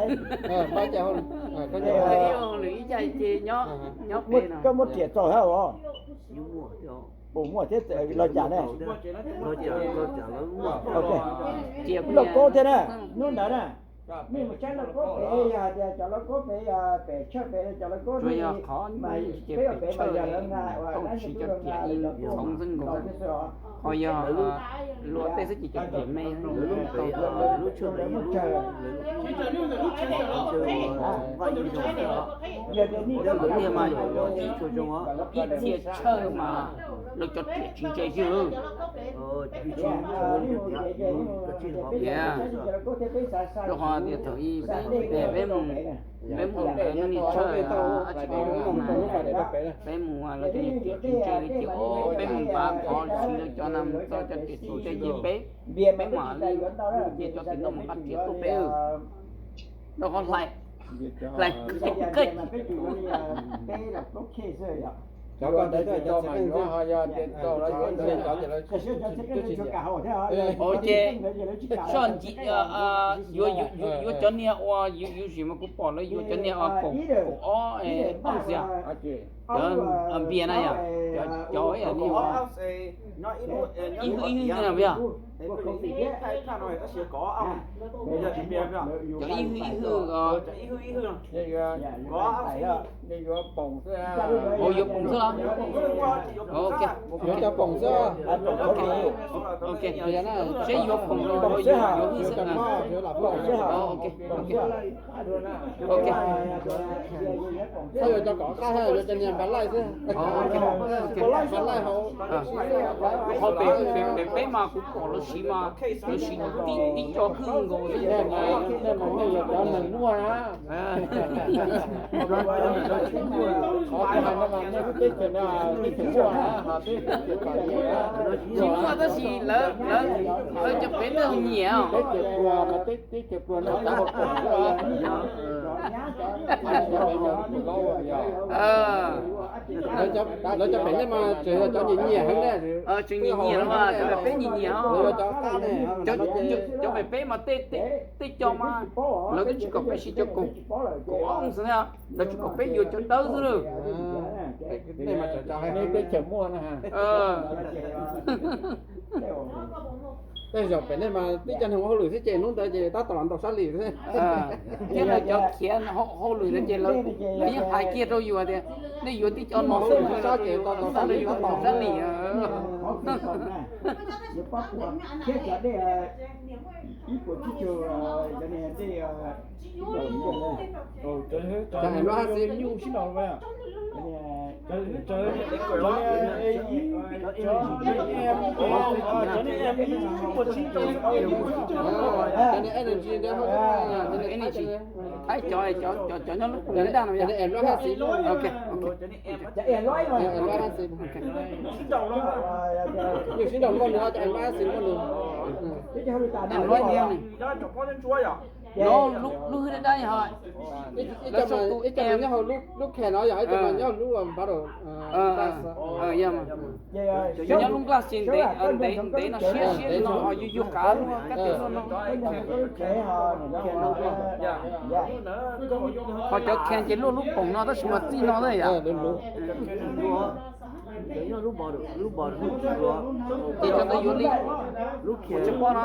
Ib hauj lwm ib yam ces nyob pem no. Koj muaj riam txaus hab os? Puas muaj thiab los cas ne? Lauj Kaub thiab na, hnub ntawd na, nej mus saib Lauj Kaub pem, yog hais tias cov Lauj Kaub pem, yog pem tshawj pem cov Lauj Kaub no mas peb pem mas yog lawv nqa ua dab tsi cov riam ib txhoov xwb nkaus, ho yog luag tej xwb ces cov riam me. Tiag mas ib txhia tshawj mas lawv cov riam tsis ntse xwb. Rau qhov tias thaum ub peb mus, peb mus ntawd nej tshawj dab tsi, peb mus lawv cov riam tsis ntse li ces peb mus npav qhov siv lawv cov na, txog cov riam tsis ntse ces peb, peb mam li, ces cov tim no mas nqa riam tuaj peb. Rau qhov hlais, hlais qhov qeej. Ces soj ntsis, yuav, yuav cov niag uas yus, yus zim mas kuv pom lawv yuav cov niag kaum, kaum ob, ob xya, cov npias na yom, cov, cov ib hwj ib hwj na yom. Cov ib hwj ib hwj, o, yuav poom xwb los? Ok, yuav cov poom xwb. Ok, seb yuav poom los yuav hwj xwb. Ok, ok. Koj yuav cov kom qab, yuav cov niag npa laij xwb. Npa laij hauv. Qhov pem, pem peb mas kuv pom lawv siv mas lawv siv tib, tib co hwj nkaus xwb. Nej mas nej yuav cov neeg muaj na. Qhov nej hais no mas nej lub teb chaws no teb chaws muaj na, ho teb chaws tom. Tsis muaj tab sis lawv, lawv, lawv cov pem nej nyiam. Teb chaws pluag mas teb, teb chaws pluag no cov hauv pom xwb. Lawv cov pem nej mas tseem yog cov nyiam nyiam heev ne. Tseem nyiam nyiam no mas cov pem peb nyiam nyiam. Lawv yuav cov qab ne. Cov pem peb mas tej, tej co mas lawv twb tsis kom peb siv cov kaum, kaum ob xwb na, lawv tsis kom peb yuav cov dawb xwb na. Nej mas tseem tso hais nej teb chaws muaj na. Tej zaum pem nej mas tib co neeg ua hauj lwm xwb ces hnub ntawd ces tab tom los ntaus sab lim xwb. Thiab lawv cov khiav hauj lwm no ces lawv yeej hais kiag rau yus tias nej yuav tib co no xwb, sab ces tau ntaus sab lim, ntaus sab lim. Cov em lab hab xib. Cov niag energy ntawd, energy. Thaib cov, cov, cov nyob lub poom daj no yog. Ok, ok. Yus sib nraus luaj nws, cov em lab hab xib luaj nws. Em lab nws. No, lub hwj daj daj yog ib co mas nyob hauv lub khe no yog ib co mas nyob hauv lub battle. Cov nyob lub nqaj xi ntev, ntev no siab siab no ho yuag yuag qav luaj kab tes luaj no. Ho cov khe ces luaj lub poom no tab sis mas txij no yom. Lub bos, lub bos, ces cov ntawd yuav li lub khiav tsawg pob no,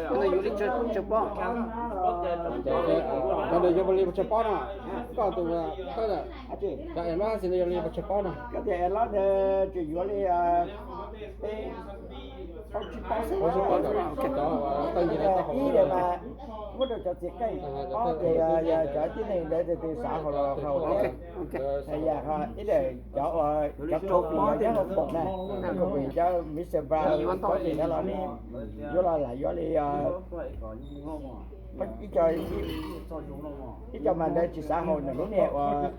cov ntawd yuav li tsawg pob. Cov ntawd yuav li tsawg pob no? Koj tus thawj ntawd, cov es lab xis ntawd yuav li tsawg pob no? Koj tias es lab ntawd tseem yuav li peb, plaub tsib pob xwb. Plaub tsib pob, cov tawg ncig lawv tau hauv ib daim mas muab rau cov txiv qeej, ob ces yog cov tib neeg ntawd tus xav haus los haus thiab. Yam ho ib daim cov uas cov trophy nyob hauv pom na, trophy cov Mister Brown trophy ntawd los nej yuav los lam yuav li ib co, ib co mas ntawd tsis xav haus ntawm lub niag uas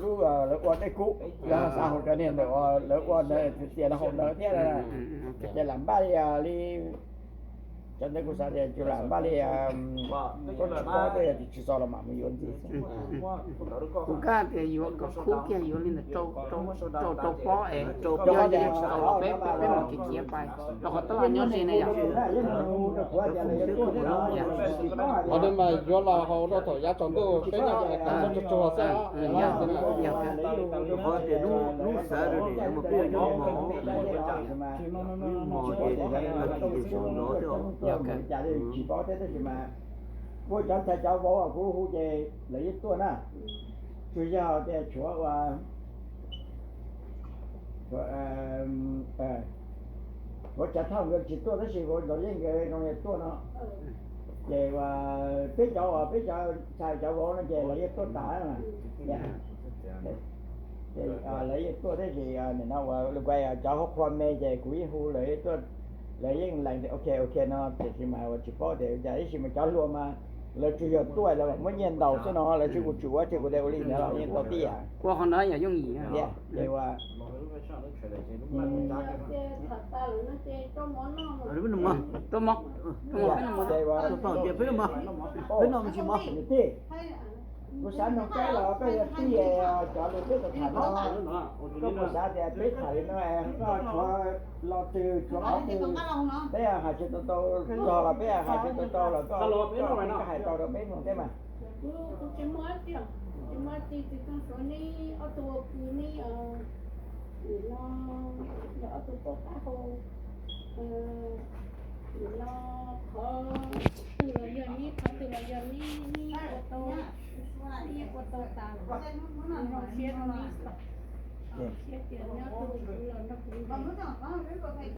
lub lawv ua tej kub, yog xav haus cov niag ntawm uas lawv ua ntawd txias no haus ntawd thiab. Ces lam npaj li, li cov ntawd kuv xav tias tsis lam npaj li, plaub tsib pob tej tsis txog los mam mus yuav ntxiv. Kuv kab tias yuav kom khub kiag yuav li ntawm rau rau pob es yog tsis txaus los peb, peb mam khiav khiav pais rau qhov tab laj nyob ze ne yom. Qhov ntawd mas yuav los haus rau thaum yav tsaus ntuj peb noj es tas tsuag tsuag xwb. Qhov tias lub xav rau nim no mas peb yuav nyob hmo, nyob hmo ces tsis nrov thiab. Kuv cov ntxhais cov vauv kuv hu ces lawv yeej tuaj na, tsuas yog tias tshuav ua Vauv Tsav Thoj nkawd tsis tuaj tab sis vauv Ntxoov Yeej nkawd zoo li tuaj no. Ces peb cov uas peb cov ntxhais cov vauv no ces lawv yeej tuaj tas. Lawv yeej tuaj tab sis nim no ua li kuv cov hauv qhua me ces kuv yeej hu lawv tuaj, lawv yeej lees tias ok ok no tiam sis mas ua tsis paub tias cas tab sis mas cov hluas mas lawv tsuas yog tuaj lawv muab nyiaj ntaus xwb no lawv tsis ua tsum ua ces kuv tias ua li ntawd los yeej tau tiag. Ua qhov ntawd yog yooj yim. Ces ua Tuaj mog, tuaj mog, peb noj mov. Peb noj mov tsis mov. Kuv xav nug koj los koj yog tij cov lus twb tau tham no, koj puas xav tias peb tham li no es koj tshuav lo twg tshuav qhov twg peb hais tsis tau tau, txog los peb hais tsis tau tau los koj, koj hais tau rau peb mloog thiab mas. Kuv tsis muaj, tsis muaj tij, tsis muaj suav, neb ob tug ua pw neb, nim no yog ob tug poj qab hau, nim no qhov twg los yog neb, qhov twg los yog neb, neb ua tau, neb ua tau tas, zoo siab rau neb, siab tias neb ob tug los nrog kuv.